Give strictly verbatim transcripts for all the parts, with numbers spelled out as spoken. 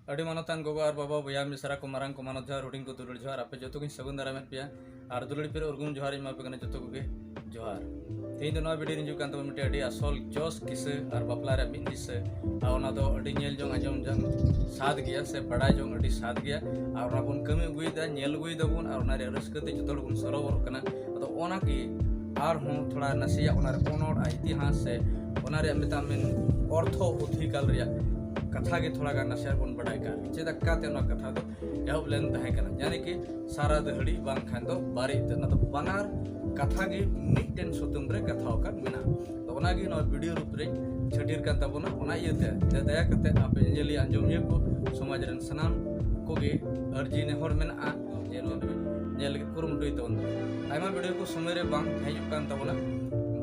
ᱟᱹᱰᱤ ᱢᱟᱱᱚᱛᱟᱱ ᱜᱚᱜᱚ ᱟᱨ ᱵᱟᱵᱟ, ᱵᱚᱭᱦᱟ ᱢᱤᱥᱨᱟ ᱠᱚ, ᱢᱟᱨᱟᱝ ᱠᱚ ᱢᱟᱱᱚᱛ ᱡᱚᱦᱟᱨ, ᱦᱩᱰᱤᱧ ᱠᱚ ᱫᱩᱞᱟᱹᱲ ᱡᱚᱦᱟᱨ, ᱟᱯᱮ ᱡᱚᱛᱚ ᱜᱤᱧ ᱥᱟᱹᱜᱩᱱ ᱫᱟᱨᱟᱢᱮᱫ ᱯᱮᱭᱟ ᱟᱨ ᱫᱩᱞᱟᱹᱲᱤ ᱯᱮᱨᱮ ᱩᱨᱜᱩᱢ ᱡᱚᱦᱟᱨ ᱤᱧ ᱮᱢᱟ ᱯᱮ ᱠᱟᱱᱟ ᱡᱚᱛᱚ ᱠᱚᱜᱮ ᱡᱚᱦᱟᱨ᱾ ᱛᱮᱦᱮᱧ ᱫᱚ ᱱᱚᱣᱟ video ᱨᱮ ᱦᱤᱡᱩᱜ ᱠᱟᱱ ᱛᱟᱵᱚᱱᱟ ᱢᱤᱫᱴᱮᱱ ᱟᱹᱰᱤ ᱟᱥᱚᱞ ᱡᱚᱥ ᱠᱤᱥᱟᱹ ᱟᱨ ᱵᱟᱯᱞᱟ ᱨᱮᱭᱟᱜ ᱢᱤᱫ ᱦᱤᱥᱟᱹ, ᱟᱨ ᱚᱱᱟ ᱫᱚ ᱟᱹᱰᱤ ᱧᱮᱞ ᱡᱚᱝ ᱟᱸᱡᱚᱢ ᱡᱚᱝ ᱥᱟᱫ ᱜᱮᱭᱟ ᱥᱮ ᱵᱟᱰᱟᱭ ᱡᱚᱝ ᱟᱹᱰᱤ ᱥᱟᱫ ᱜᱮᱭᱟ, ᱟᱨ ᱚᱱᱟ ᱵᱚᱱ ᱠᱟᱹᱢᱤ ᱟᱹᱜᱩᱭᱮᱫᱟ, ᱧᱮᱞ ᱟᱹᱜᱩᱭ ᱫᱟᱵᱚᱱ, ᱟᱨ ᱚᱱᱟ ᱨᱮᱭᱟᱜ ᱨᱟᱹᱥᱠᱟᱹ ᱛᱮ ᱡᱚᱛᱚ ᱦᱚᱲ ᱵᱚᱱ ᱥᱚᱨᱚᱵᱚᱨᱚᱜ ᱠᱟᱱᱟ᱾ ᱟᱫᱚ ᱚᱱᱟ ᱜᱮ ᱟᱨᱦᱚᱸ ᱛᱷᱚᱲᱟ ᱱᱟᱥᱮᱭᱟᱜ ᱚᱱᱟ ᱨᱮ ᱚᱱᱚᱲ ᱟᱨ ᱤᱛᱤᱦᱟᱥ ᱥᱮ ᱚᱱᱟ ᱨᱮᱭᱟᱜ ᱢᱮᱛᱟᱜ ᱢᱮ ᱚᱨᱛᱷᱚ ᱚᱫᱷᱤᱠᱟᱞ ᱨᱮᱭᱟᱜ ᱠᱟᱛᱷᱟ ᱜᱮ ᱛᱷᱚᱲᱟ ᱜᱟᱱ ᱱᱟᱥᱮᱭᱟᱜ ᱵᱚᱱ ᱵᱟᱰᱟᱭ ᱠᱟᱜ ᱜᱮ᱾ ᱪᱮᱫᱟᱜ ᱠᱟᱛᱮ ᱱᱚᱣᱟ ᱠᱟᱛᱷᱟ ᱫᱚ ᱮᱦᱚᱵ ᱞᱮᱱ ᱛᱟᱦᱮᱸ ᱠᱟᱱᱟ, ᱡᱟᱱᱮ ᱠᱤ ᱥᱟᱨᱟ ᱫᱟᱹᱦᱲᱤ ᱵᱟᱝᱠᱷᱟᱱ ᱫᱚ ᱵᱟᱨᱮ ᱤᱛᱟᱹ, ᱚᱱᱟ ᱫᱚ ᱵᱟᱱᱟᱨ ᱠᱟᱛᱷᱟ ᱜᱮ ᱢᱤᱫᱴᱮᱱ ᱥᱩᱛᱟᱹᱢ ᱨᱮ ᱜᱟᱛᱷᱟᱣ ᱟᱠᱟᱱ ᱢᱮᱱᱟᱜᱼᱟ᱾ ᱛᱚ ᱚᱱᱟᱜᱮ ᱱᱚᱣᱟ video ᱨᱩᱯ ᱨᱮᱧ ᱪᱷᱟᱹᱴᱭᱟᱹᱨ ᱠᱟᱱ ᱛᱟᱵᱚᱱᱟ᱾ ᱚᱱᱟ ᱤᱭᱟᱹᱛᱮ ᱫᱟᱭᱟ ᱠᱟᱛᱮ ᱟᱯᱮ ᱧᱮᱧᱮᱞᱤᱭᱟᱹ ᱟᱸᱡᱚᱢᱤᱭᱟᱹ ᱠᱚ, ᱥᱚᱢᱟᱡᱽ ᱨᱮᱱ ᱥᱟᱱᱟᱢ ᱠᱚᱜᱮ ᱟᱹᱨᱡᱤ ᱱᱮᱦᱚᱨ ᱢᱮᱱᱟᱜᱼᱟ ᱡᱮ ᱱᱚᱣᱟ ᱧᱮᱞ ᱞᱟᱹᱜᱤᱫ ᱠᱩᱨᱩᱢᱩᱴᱩᱭ ᱛᱟᱵᱚᱱ ᱯᱮ᱾ ᱟᱭᱢᱟ video ᱠᱚ ᱥᱚᱢᱚᱭ ᱨᱮ ᱵᱟᱝ ᱦᱤᱡᱩᱜ ᱠᱟᱱ ᱛᱟᱵᱚᱱᱟ,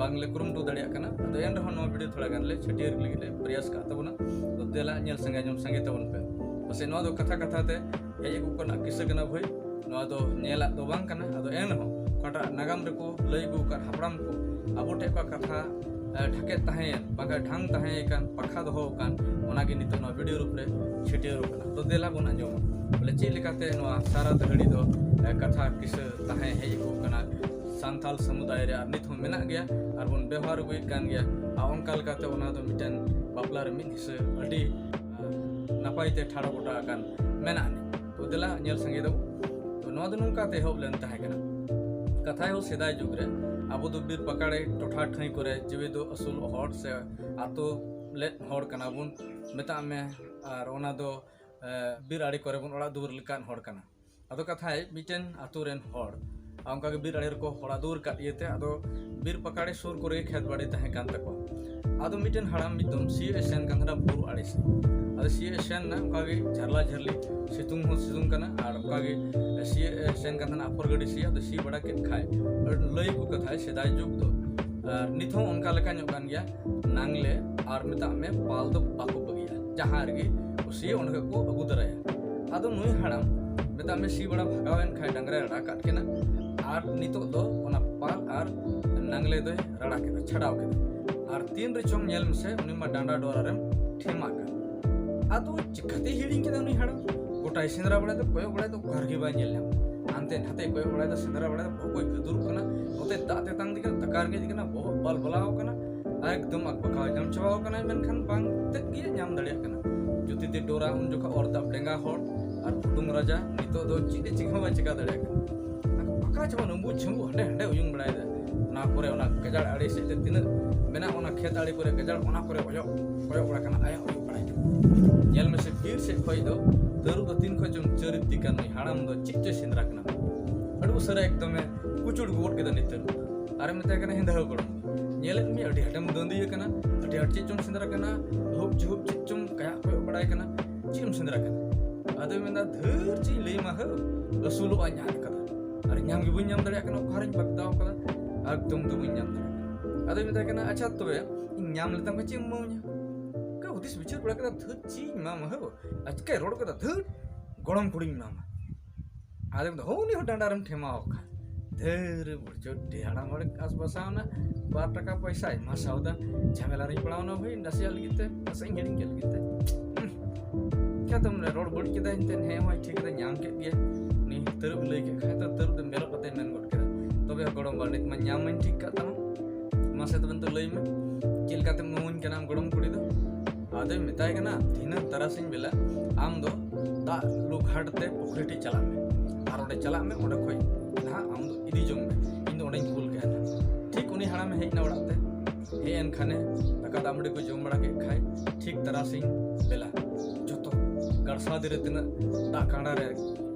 ᱵᱟᱝ ᱞᱮ ᱠᱩᱨᱩᱢᱩᱴᱩ ᱫᱟᱲᱮᱭᱟᱜ ᱠᱟᱱᱟ, ᱟᱫᱚ ᱮᱱ ᱨᱮᱦᱚᱸ ᱱᱚᱣᱟ video ᱛᱷᱚᱲᱟ ᱜᱟᱱ ᱞᱮ ᱪᱷᱟᱹᱴᱭᱟᱹᱨ ᱞᱟᱹᱜᱤᱫ ᱞᱮ ᱯᱨᱚᱭᱟᱥ ᱠᱟᱜ ᱛᱟᱵᱚᱱᱟ᱾ ᱛᱚ ᱫᱮᱞᱟ ᱧᱮᱞ ᱥᱟᱸᱜᱮ ᱟᱸᱡᱚᱢ ᱥᱟᱸᱜᱮ ᱛᱟᱵᱚᱱ ᱯᱮ᱾ ᱯᱟᱥᱮᱡ ᱱᱚᱣᱟ ᱫᱚ ᱠᱟᱛᱷᱟ ᱠᱟᱛᱷᱟ ᱛᱮ ᱦᱮᱡ ᱟᱹᱜᱩ ᱠᱟᱱᱟ ᱠᱤᱥᱟᱹ ᱠᱟᱱᱟ ᱵᱷᱟᱹᱭ, ᱱᱚᱣᱟ ᱫᱚ ᱧᱮᱞᱟᱜ ᱫᱚ ᱵᱟᱝ ᱠᱟᱱᱟ᱾ ᱟᱫᱚ ᱮᱱ ᱨᱮᱦᱚᱸ ᱚᱠᱟᱴᱟᱜ ᱱᱟᱜᱟᱢ ᱨᱮᱠᱚ ᱞᱟᱹᱭ ᱟᱹᱜᱩ ᱟᱠᱟᱫ ᱦᱟᱯᱲᱟᱢ ᱠᱚ ᱟᱵᱚ ᱴᱷᱮᱱ ᱚᱠᱟ ᱠᱟᱛᱷᱟ ᱮ, ᱰᱷᱟᱠᱮᱫ ᱛᱟᱦᱮᱸᱭᱮᱱ, ᱵᱟᱝᱠᱷᱟᱱ ᱰᱷᱟᱝ ᱛᱟᱦᱮᱸ ᱠᱟᱱ, ᱯᱟᱠᱷᱟ ᱫᱚᱦᱚ ᱟᱠᱟᱱ, ᱚᱱᱟᱜᱮ ᱱᱤᱛᱚᱜ ᱱᱚᱣᱟ video ᱨᱩᱯ ᱨᱮ ᱪᱷᱟᱹᱴᱭᱟᱹᱨᱚᱜ ᱠᱟᱱᱟ᱾ ᱛᱚ ᱫᱮᱞᱟ ᱵᱚᱱ ᱟᱸᱡᱚᱢᱟ ᱵᱚᱞᱮ ᱪᱮᱫ ᱞᱮᱠᱟᱛᱮ ᱱᱚᱣᱟ ᱥᱟᱨᱟ ᱫᱟᱹᱦᱲᱤ ᱫᱚ, ᱮ, ᱠᱟᱛᱷᱟ ᱠᱤᱥᱟᱹ ᱛᱟᱦᱮᱸ ᱦᱮᱡ ᱟᱹᱜᱩ ᱠᱟᱱᱟ ᱥᱟᱱᱛᱟᱞ ᱥᱟᱢᱩᱫᱟᱭ ᱨᱮ, ᱟᱨ ᱱᱤᱛ ᱦᱚᱸ ᱢᱮᱱᱟᱜ ᱜᱮᱭᱟ ᱟᱨ ᱵᱚᱱ ᱵᱮᱣᱦᱟᱨ ᱟᱹᱜᱩᱭᱮᱫ ᱠᱟᱱ ᱜᱮᱭᱟ᱾ ᱟᱨ ᱚᱱᱠᱟ ᱞᱮᱠᱟᱛᱮ ᱚᱱᱟ ᱫᱚ ᱢᱤᱫᱴᱮᱱ ᱵᱟᱯᱞᱟ ᱨᱮ ᱢᱤᱫ ᱦᱤᱥᱟᱹ ᱟᱹᱰᱤ, ᱮ, ᱱᱟᱯᱟᱭ ᱛᱮ ᱴᱷᱟᱲᱚ ᱜᱚᱴᱟ ᱟᱠᱟᱱ ᱢᱮᱱᱟᱜ ᱟᱹᱱᱤᱡ᱾ ᱛᱚ ᱫᱮᱞᱟ ᱧᱮᱞ ᱥᱟᱸᱜᱮ ᱫᱚ᱾ ᱛᱚ ᱱᱚᱣᱟ ᱫᱚ ᱱᱚᱝᱠᱟ ᱛᱮ ᱮᱦᱚᱵ ᱞᱮᱱ ᱛᱟᱦᱮᱸ ᱠᱟᱱᱟ᱾ ᱠᱟᱛᱷᱟᱭ ᱦᱚᱸ ᱥᱮᱫᱟᱭ ᱡᱩᱜᱽ ᱨᱮ ᱟᱵᱚ ᱫᱚ ᱵᱤᱨ ᱯᱟᱠᱟᱲᱮ ᱴᱚᱴᱷᱟ ᱴᱷᱟᱹᱭ ᱠᱚᱨᱮ ᱡᱤᱣᱤ ᱫᱚ ᱟᱹᱥᱩᱞ ᱦᱚᱲ ᱥᱮ ᱟᱛᱳ ᱞᱮᱫ ᱦᱚᱲ ᱠᱟᱱᱟ ᱵᱚᱱ ᱢᱮᱛᱟᱜ ᱢᱮ, ᱟᱨ ᱚᱱᱟ ᱫᱚ, ᱮ, ᱵᱤᱨ ᱟᱲᱮ ᱠᱚᱨᱮ ᱵᱚᱱ ᱚᱲᱟᱜ ᱫᱩᱣᱟᱹᱨ ᱞᱮᱠᱟᱱ ᱦᱚᱲ ᱠᱟᱱᱟ᱾ ᱟᱫᱚ ᱠᱟᱛᱷᱟᱭ ᱢᱤᱫᱴᱮᱱ ᱟᱛᱳ ᱨᱮᱱ ᱦᱚᱲ ᱟᱨ ᱚᱱᱠᱟᱜᱮ ᱵᱤᱨ ᱟᱲᱮ ᱨᱮᱠᱚ ᱚᱲᱟᱜ ᱫᱩᱣᱟᱹᱨ ᱠᱟᱫ ᱤᱭᱟᱹᱛᱮ ᱟᱫᱚ ᱵᱤᱨ ᱯᱟᱠᱟᱲᱮ ᱥᱩᱨ ᱠᱚᱨᱮ ᱜᱮ ᱠᱷᱮᱛ ᱵᱟᱲᱤ ᱛᱟᱦᱮᱸ ᱠᱟᱱ ᱛᱟᱠᱚᱣᱟ᱾ ᱟᱫᱚ ᱢᱤᱫᱴᱮᱱ ᱦᱟᱲᱟᱢ ᱢᱤᱫ ᱫᱚᱢ ᱥᱤᱭᱳᱜ ᱮ ᱥᱮᱱ ᱠᱟᱱ ᱛᱟᱦᱮᱱᱟ ᱵᱩᱨᱩ ᱟᱲᱮ ᱥᱮᱫ᱾ ᱟᱫᱚ ᱥᱤᱭᱳᱜ ᱮ ᱥᱮᱱ ᱮᱱᱟ, ᱚᱱᱠᱟᱜᱮ ᱡᱷᱟᱨᱞᱟ ᱡᱷᱟᱹᱨᱞᱤ ᱥᱤᱛᱩᱝ ᱦᱚᱸ ᱥᱤᱛᱩᱝ ᱠᱟᱱᱟ, ᱟᱨ ᱚᱱᱠᱟᱜᱮ ᱥᱤᱭᱳᱜ ᱮ ᱥᱮᱱ ᱠᱟᱱ ᱛᱟᱦᱮᱱᱟ ᱟᱯᱷᱚᱨ ᱜᱟᱹᱰᱤ ᱥᱤᱭᱳᱜ᱾ ᱟᱫᱚ ᱥᱤ ᱵᱟᱲᱟ ᱠᱮᱫ ᱠᱷᱟᱡ ᱞᱟᱹᱭ ᱠᱚ ᱠᱟᱛᱷᱟᱭ ᱥᱮᱫᱟᱭ ᱡᱩᱜᱽ ᱫᱚ, ᱟᱨ ᱱᱤᱛ ᱦᱚᱸ ᱚᱱᱠᱟ ᱞᱮᱠᱟ ᱧᱚᱜ ᱠᱟᱱ ᱜᱮᱭᱟ, ᱱᱟᱝᱞᱮ ᱟᱨ ᱢᱮᱛᱟᱜ ᱢᱮ ᱯᱟᱞ ᱫᱚ ᱵᱟᱠᱚ ᱵᱟᱹᱜᱤᱭᱟ, ᱡᱟᱦᱟᱸ ᱨᱮᱜᱮ ᱠᱩᱥᱤ ᱚᱸᱰᱮ ᱠᱷᱚᱡ ᱠᱚ ᱟᱹᱜᱩ ᱛᱚᱨᱟᱭᱟ᱾ ᱟᱫᱚ ᱱᱩᱭ ᱦᱟᱲᱟᱢ ᱢᱮᱛᱟᱜ ᱢᱮ ᱥᱤ ᱵᱟᱲᱟ ᱵᱷᱟᱜᱟᱣ ᱮᱱ ᱠᱷᱟᱡ ᱰᱟᱝᱨᱟᱭ ᱨᱟᱲᱟ ᱠᱟᱫ ᱠᱤᱱᱟ, ᱟᱨ ᱱᱤᱛᱚᱜ ᱫᱚ ᱚᱱᱟ ᱯᱟᱞ ᱟᱨ ᱱᱟᱝᱞᱮ ᱫᱚᱭ ᱨᱟᱲᱟ ᱠᱮᱫᱟ, ᱪᱷᱟᱰᱟᱣ ᱠᱮᱫᱟ᱾ ᱟᱨ ᱛᱤᱱ ᱨᱮᱪᱚᱝ ᱧᱮᱞ ᱢᱮᱥᱮ ᱩᱱᱤ ᱢᱟ ᱰᱟᱸᱰᱟ ᱰᱚᱨᱟ ᱨᱮᱢ ᱴᱷᱮᱢᱟ ᱠᱟᱱ᱾ ᱟᱫᱚ ᱪᱤᱠᱟᱹᱛᱮ ᱦᱤᱲᱤᱧ ᱠᱮᱫᱟ ᱩᱱᱤ ᱦᱟᱲᱟᱢ? ᱜᱚᱴᱟᱭ ᱥᱮᱸᱫᱽᱨᱟ ᱵᱟᱲᱟᱭᱮᱫᱟ, ᱠᱚᱭᱚᱜ ᱵᱟᱲᱟᱭᱮᱫᱟ, ᱚᱠᱟ ᱨᱮᱜᱮ ᱵᱟᱭ ᱧᱮᱞ ᱧᱟᱢ᱾ ᱦᱟᱱᱛᱮ ᱱᱟᱛᱮ ᱠᱚᱭᱚᱜ ᱵᱟᱲᱟᱭᱮᱫᱟ, ᱥᱮᱸᱫᱽᱨᱟ ᱵᱟᱲᱟᱭᱮᱫᱟ, ᱵᱚᱦᱚᱜ ᱠᱚᱭ ᱜᱟᱹᱫᱩᱨᱚᱜ ᱠᱟᱱᱟ, ᱱᱚᱛᱮ ᱫᱟᱜ ᱛᱮᱛᱟᱝ ᱫᱤ ᱠᱟᱱᱟ, ᱫᱟᱠᱟ ᱨᱮᱸᱜᱮᱡ ᱫᱤ ᱠᱟᱱᱟ, ᱵᱚᱦᱚᱜ ᱵᱟᱞ ᱵᱟᱞᱟᱣ ᱠᱟᱱᱟ, ᱮᱠᱫᱚᱢ ᱟᱠᱵᱟᱠᱟᱣ ᱧᱟᱢ ᱪᱟᱵᱟᱣ ᱠᱟᱱᱟᱭ, ᱢᱮᱱᱠᱷᱟᱱ ᱵᱟᱝ ᱛᱮᱫ ᱜᱮ ᱧᱟᱢ ᱫᱟᱲᱮᱭᱟᱜ ᱠᱟᱱᱟ᱾ ᱡᱩᱛᱤ ᱫᱮᱵ ᱰᱚᱨᱟ ᱩᱱ ᱡᱚᱠᱷᱚᱱ ᱚᱨ ᱫᱟᱵ ᱰᱮᱸᱜᱟ ᱦᱚᱲ ᱟᱨ ᱦᱩᱰᱩᱝ ᱨᱟᱡᱟ ᱱᱤᱛᱚᱜ ᱫᱚ ᱪᱮᱫ ᱮ ᱪᱤᱠᱟᱹ ᱦᱚᱸ ᱵᱟᱭ ᱪᱤᱠᱟ ᱫᱟᱲᱮᱭᱟᱜ ᱠᱟᱱᱟ᱾ ᱚᱠᱟ ᱪᱚ ᱩᱱᱵᱩ ᱪᱷᱩᱢᱵᱩ ᱦᱟᱸᱰᱮ ᱦᱟᱸᱰᱮ ᱩᱭᱩᱝ ᱵᱟᱲᱟᱭᱮᱫᱟ᱾ ᱚᱱᱟ ᱠᱚᱨᱮ, ᱚᱱᱟ ᱜᱟᱡᱟᱲ ᱟᱲᱮ ᱥᱮᱫ ᱛᱮ ᱛᱤᱱᱟᱹᱜ ᱢᱮᱱᱟᱜᱼᱟ, ᱚᱱᱟ ᱠᱷᱮᱛ ᱟᱲᱮ ᱠᱚᱨᱮ ᱜᱟᱡᱟᱲ, ᱚᱱᱟ ᱠᱚᱨᱮ ᱚᱭᱚᱜ ᱠᱚᱭᱚᱜ ᱵᱟᱲᱟ ᱠᱟᱱᱟ, ᱟᱭᱟᱜ ᱩᱭᱩᱝ ᱵᱟᱲᱟᱭ ᱠᱟᱱᱟ᱾ ᱧᱮᱞ ᱢᱮᱥᱮ, ᱵᱤᱨ ᱥᱮᱫ ᱠᱷᱚᱡ ᱫᱚ ᱛᱟᱹᱨᱩᱵ ᱫᱚ ᱛᱤᱱ ᱠᱷᱚᱡ ᱪᱚᱝ ᱪᱟᱹᱨᱤᱯ ᱫᱤ ᱠᱟᱱ ᱱᱩᱭ ᱦᱟᱲᱟᱢ ᱫᱚ ᱪᱮᱫ ᱪᱚᱭ ᱥᱮᱸᱫᱽᱨᱟ ᱠᱟᱱᱟ᱾ ᱟᱹᱰᱤ ᱩᱥᱟᱹᱨᱟ ᱮᱠᱫᱚᱢᱮ ᱠᱩᱪᱩᱲ ᱜᱚᱫ ᱠᱮᱫᱟ ᱱᱤᱛᱟᱹᱨ᱾ ᱟᱨᱮ ᱢᱮᱛᱟᱭ ᱠᱟᱱᱟ, "ᱦᱮᱸᱫᱟ ᱦᱳ ᱜᱚᱲᱚᱢ, ᱧᱮᱞᱮᱫ ᱢᱮᱭᱟ ᱟᱹᱰᱤ ᱟᱸᱴᱮᱢ ᱫᱟᱹᱱᱫᱤ ᱟᱠᱟᱱᱟ, ᱟᱹᱰᱤ ᱟᱸᱴ ᱪᱮᱫ ᱪᱚᱢ ᱥᱮᱸᱫᱽᱨᱟ ᱠᱟᱱᱟ, ᱦᱩᱵ ᱡᱷᱩᱵ ᱪᱮᱫ ᱪᱚᱢ ᱠᱟᱭᱟᱜ ᱠᱚᱭᱚᱜ ᱵᱟᱲᱟᱭ ᱠᱟᱱᱟ, ᱪᱮᱫ ᱮᱢ ᱥᱮᱸᱫᱽᱨᱟ ᱠᱟᱱᱟ?" ᱟᱫᱚᱭ ᱢᱮᱱᱫᱟ, "ᱫᱷᱟᱹᱨ ᱪᱮᱫ ᱤᱧ ᱞᱟᱹᱭ ᱟᱢᱟ ᱦᱳ, ᱟᱹᱥᱩᱞᱚᱜ ᱟᱧ ᱟᱫ ᱠᱟᱫᱟ, ᱟᱨ ᱧᱟᱢ ᱜᱮ ᱵᱟᱹᱧ ᱧᱟᱢ ᱫᱟᱲᱮᱭᱟᱜ ᱠᱟᱱᱟ, ᱚᱠᱟᱨᱤᱧ ᱵᱟᱜᱫᱟᱣ ᱠᱟᱫᱟ, ᱮᱠᱫᱚᱢ ᱜᱮ ᱵᱟᱹᱧ ᱧᱟᱢ ᱫᱟᱲᱮᱭᱟᱜ ᱠᱟᱱᱟ᱾" ᱟᱫᱚᱭ ᱢᱮᱛᱟᱭ ᱠᱟᱱᱟ, "ᱟᱪᱪᱷᱟ ᱛᱚᱵᱮ ᱤᱧ ᱧᱟᱢ ᱞᱮᱛᱟᱢ ᱠᱷᱟᱱ ᱪᱮᱫ ᱮᱢ ᱮᱢᱟᱹᱧᱟ?" ᱚᱱᱠᱟ ᱦᱩᱫᱤᱥ ᱵᱤᱪᱟᱹᱨ ᱵᱟᱲᱟ ᱠᱮᱫᱟ, "ᱫᱷᱟᱹᱨ ᱪᱮᱫ ᱤᱧ ᱮᱢᱟᱢᱟ ᱦᱳ, ᱟᱪᱠᱟᱭ ᱨᱚᱲ ᱠᱮᱫᱟ, ᱫᱷᱟᱹᱨ ᱜᱚᱲᱚᱢ ᱠᱩᱲᱤᱧ ᱮᱢᱟᱢᱟ᱾" ᱟᱫᱚ ᱢᱮᱱᱫᱟ, "ᱦᱳ, ᱩᱱᱤ ᱦᱚᱸ ᱰᱟᱸᱰᱟ ᱨᱮᱢ ᱴᱷᱮᱢᱟᱣ ᱠᱷᱟᱱ ᱫᱷᱟᱹᱨ ᱵᱩᱲᱪᱚ ᱰᱮ ᱦᱟᱲᱟᱢ ᱦᱚᱲ ᱟᱥ ᱵᱟᱥᱟᱣ ᱱᱟ, ᱵᱟᱨ ᱴᱟᱠᱟ ᱯᱚᱭᱥᱟ ᱟᱭᱢᱟ ᱥᱟᱣᱫᱟ, ᱡᱷᱟᱢᱮᱞᱟ ᱨᱤᱧ ᱯᱟᱲᱟᱣ ᱱᱟ ᱵᱷᱟᱹᱭ, ᱱᱟᱥᱮᱭᱟᱜ ᱞᱟᱹᱜᱤᱫ ᱛᱮ, ᱱᱟᱥᱮᱧ ᱦᱤᱲᱤᱧ ᱠᱮᱫ ᱞᱟᱹᱜᱤᱫ ᱛᱮ᱾ ᱦᱩᱸ, ᱪᱤᱠᱟᱹᱛᱮᱢ ᱨᱚᱲ ᱵᱟᱹᱲᱤᱡ ᱠᱮᱫᱟ ᱮᱱᱛᱮ, ᱦᱮᱸ ᱦᱚᱸᱭ ᱴᱷᱤᱠ ᱠᱮᱫᱟ, ᱧᱟᱢ ᱠᱮᱫ ᱜᱮᱭᱟ, ᱩᱱᱤ ᱛᱟᱹᱨᱩᱵ ᱞᱟᱹᱭ ᱠᱮᱫ ᱠᱷᱟᱡ ᱫᱚ ᱛᱟᱹᱨᱩᱵ ᱫᱚ ᱢᱮᱨᱚᱜ ᱠᱟᱛᱮ ᱢᱮᱱ ᱜᱚᱫ ᱠᱮᱫᱟ, ᱛᱚᱵᱮ ᱜᱚᱲᱚᱢ ᱵᱟ, ᱱᱤᱛ ᱢᱟ ᱧᱟᱢ ᱢᱟᱧ ᱴᱷᱤᱠ ᱠᱟᱜ ᱛᱟᱢᱟ, ᱢᱟᱥᱮ ᱛᱚᱵᱮ ᱱᱤᱛᱚᱜ ᱞᱟᱹᱭ ᱢᱮ, ᱪᱮᱫ ᱞᱮᱠᱟᱛᱮᱢ ᱮᱢᱟᱹᱧ ᱠᱟᱱᱟ ᱟᱢ ᱜᱚᱲᱚᱢ ᱠᱩᱲᱤ ᱫᱚ?" ᱟᱫᱚᱭ ᱢᱮᱛᱟᱭ ᱠᱟᱱᱟ, "ᱛᱮᱦᱮᱧ ᱛᱟᱨᱟᱥᱤᱧ ᱵᱮᱞᱟ ᱟᱢ ᱫᱚ ᱫᱟᱜ ᱞᱩ ᱜᱷᱟᱴ ᱛᱮ ᱯᱩᱠᱷᱨᱤ ᱴᱷᱮᱡ ᱪᱟᱞᱟᱜ ᱢᱮ, ᱟᱨ ᱚᱸᱰᱮ ᱪᱟᱞᱟᱜ ᱢᱮ, ᱚᱸᱰᱮ ᱠᱷᱚᱡ ᱱᱟᱦᱟᱜ ᱟᱢ ᱫᱚ ᱤᱫᱤ ᱡᱚᱝ ᱢᱮ, ᱤᱧ ᱫᱚ ᱚᱸᱰᱮᱧ ᱠᱩᱞ ᱠᱟᱭᱟ ᱱᱟᱦᱟᱜ᱾" ᱴᱷᱤᱠ ᱩᱱᱤ ᱦᱟᱲᱟᱢᱮ ᱦᱮᱡ ᱮᱱᱟ ᱚᱲᱟᱜ ᱛᱮ, ᱦᱮᱡ ᱮᱱ ᱠᱷᱟᱱᱮ ᱫᱟᱠᱟ ᱫᱟᱜ ᱢᱟᱹᱰᱤ ᱠᱚ ᱡᱚᱢ ᱵᱟᱲᱟ ᱠᱮᱫ ᱠᱷᱟᱡ, ᱴᱷᱤᱠ ᱛᱟᱨᱟᱥᱤᱧ ᱵᱮᱞᱟ ᱡᱚᱛᱚ ᱜᱟᱲᱥᱟᱣ ᱫᱤᱨᱮ ᱛᱤᱱᱟᱹᱜ ᱫᱟᱜ ᱠᱟᱸᱰᱟ ᱨᱮ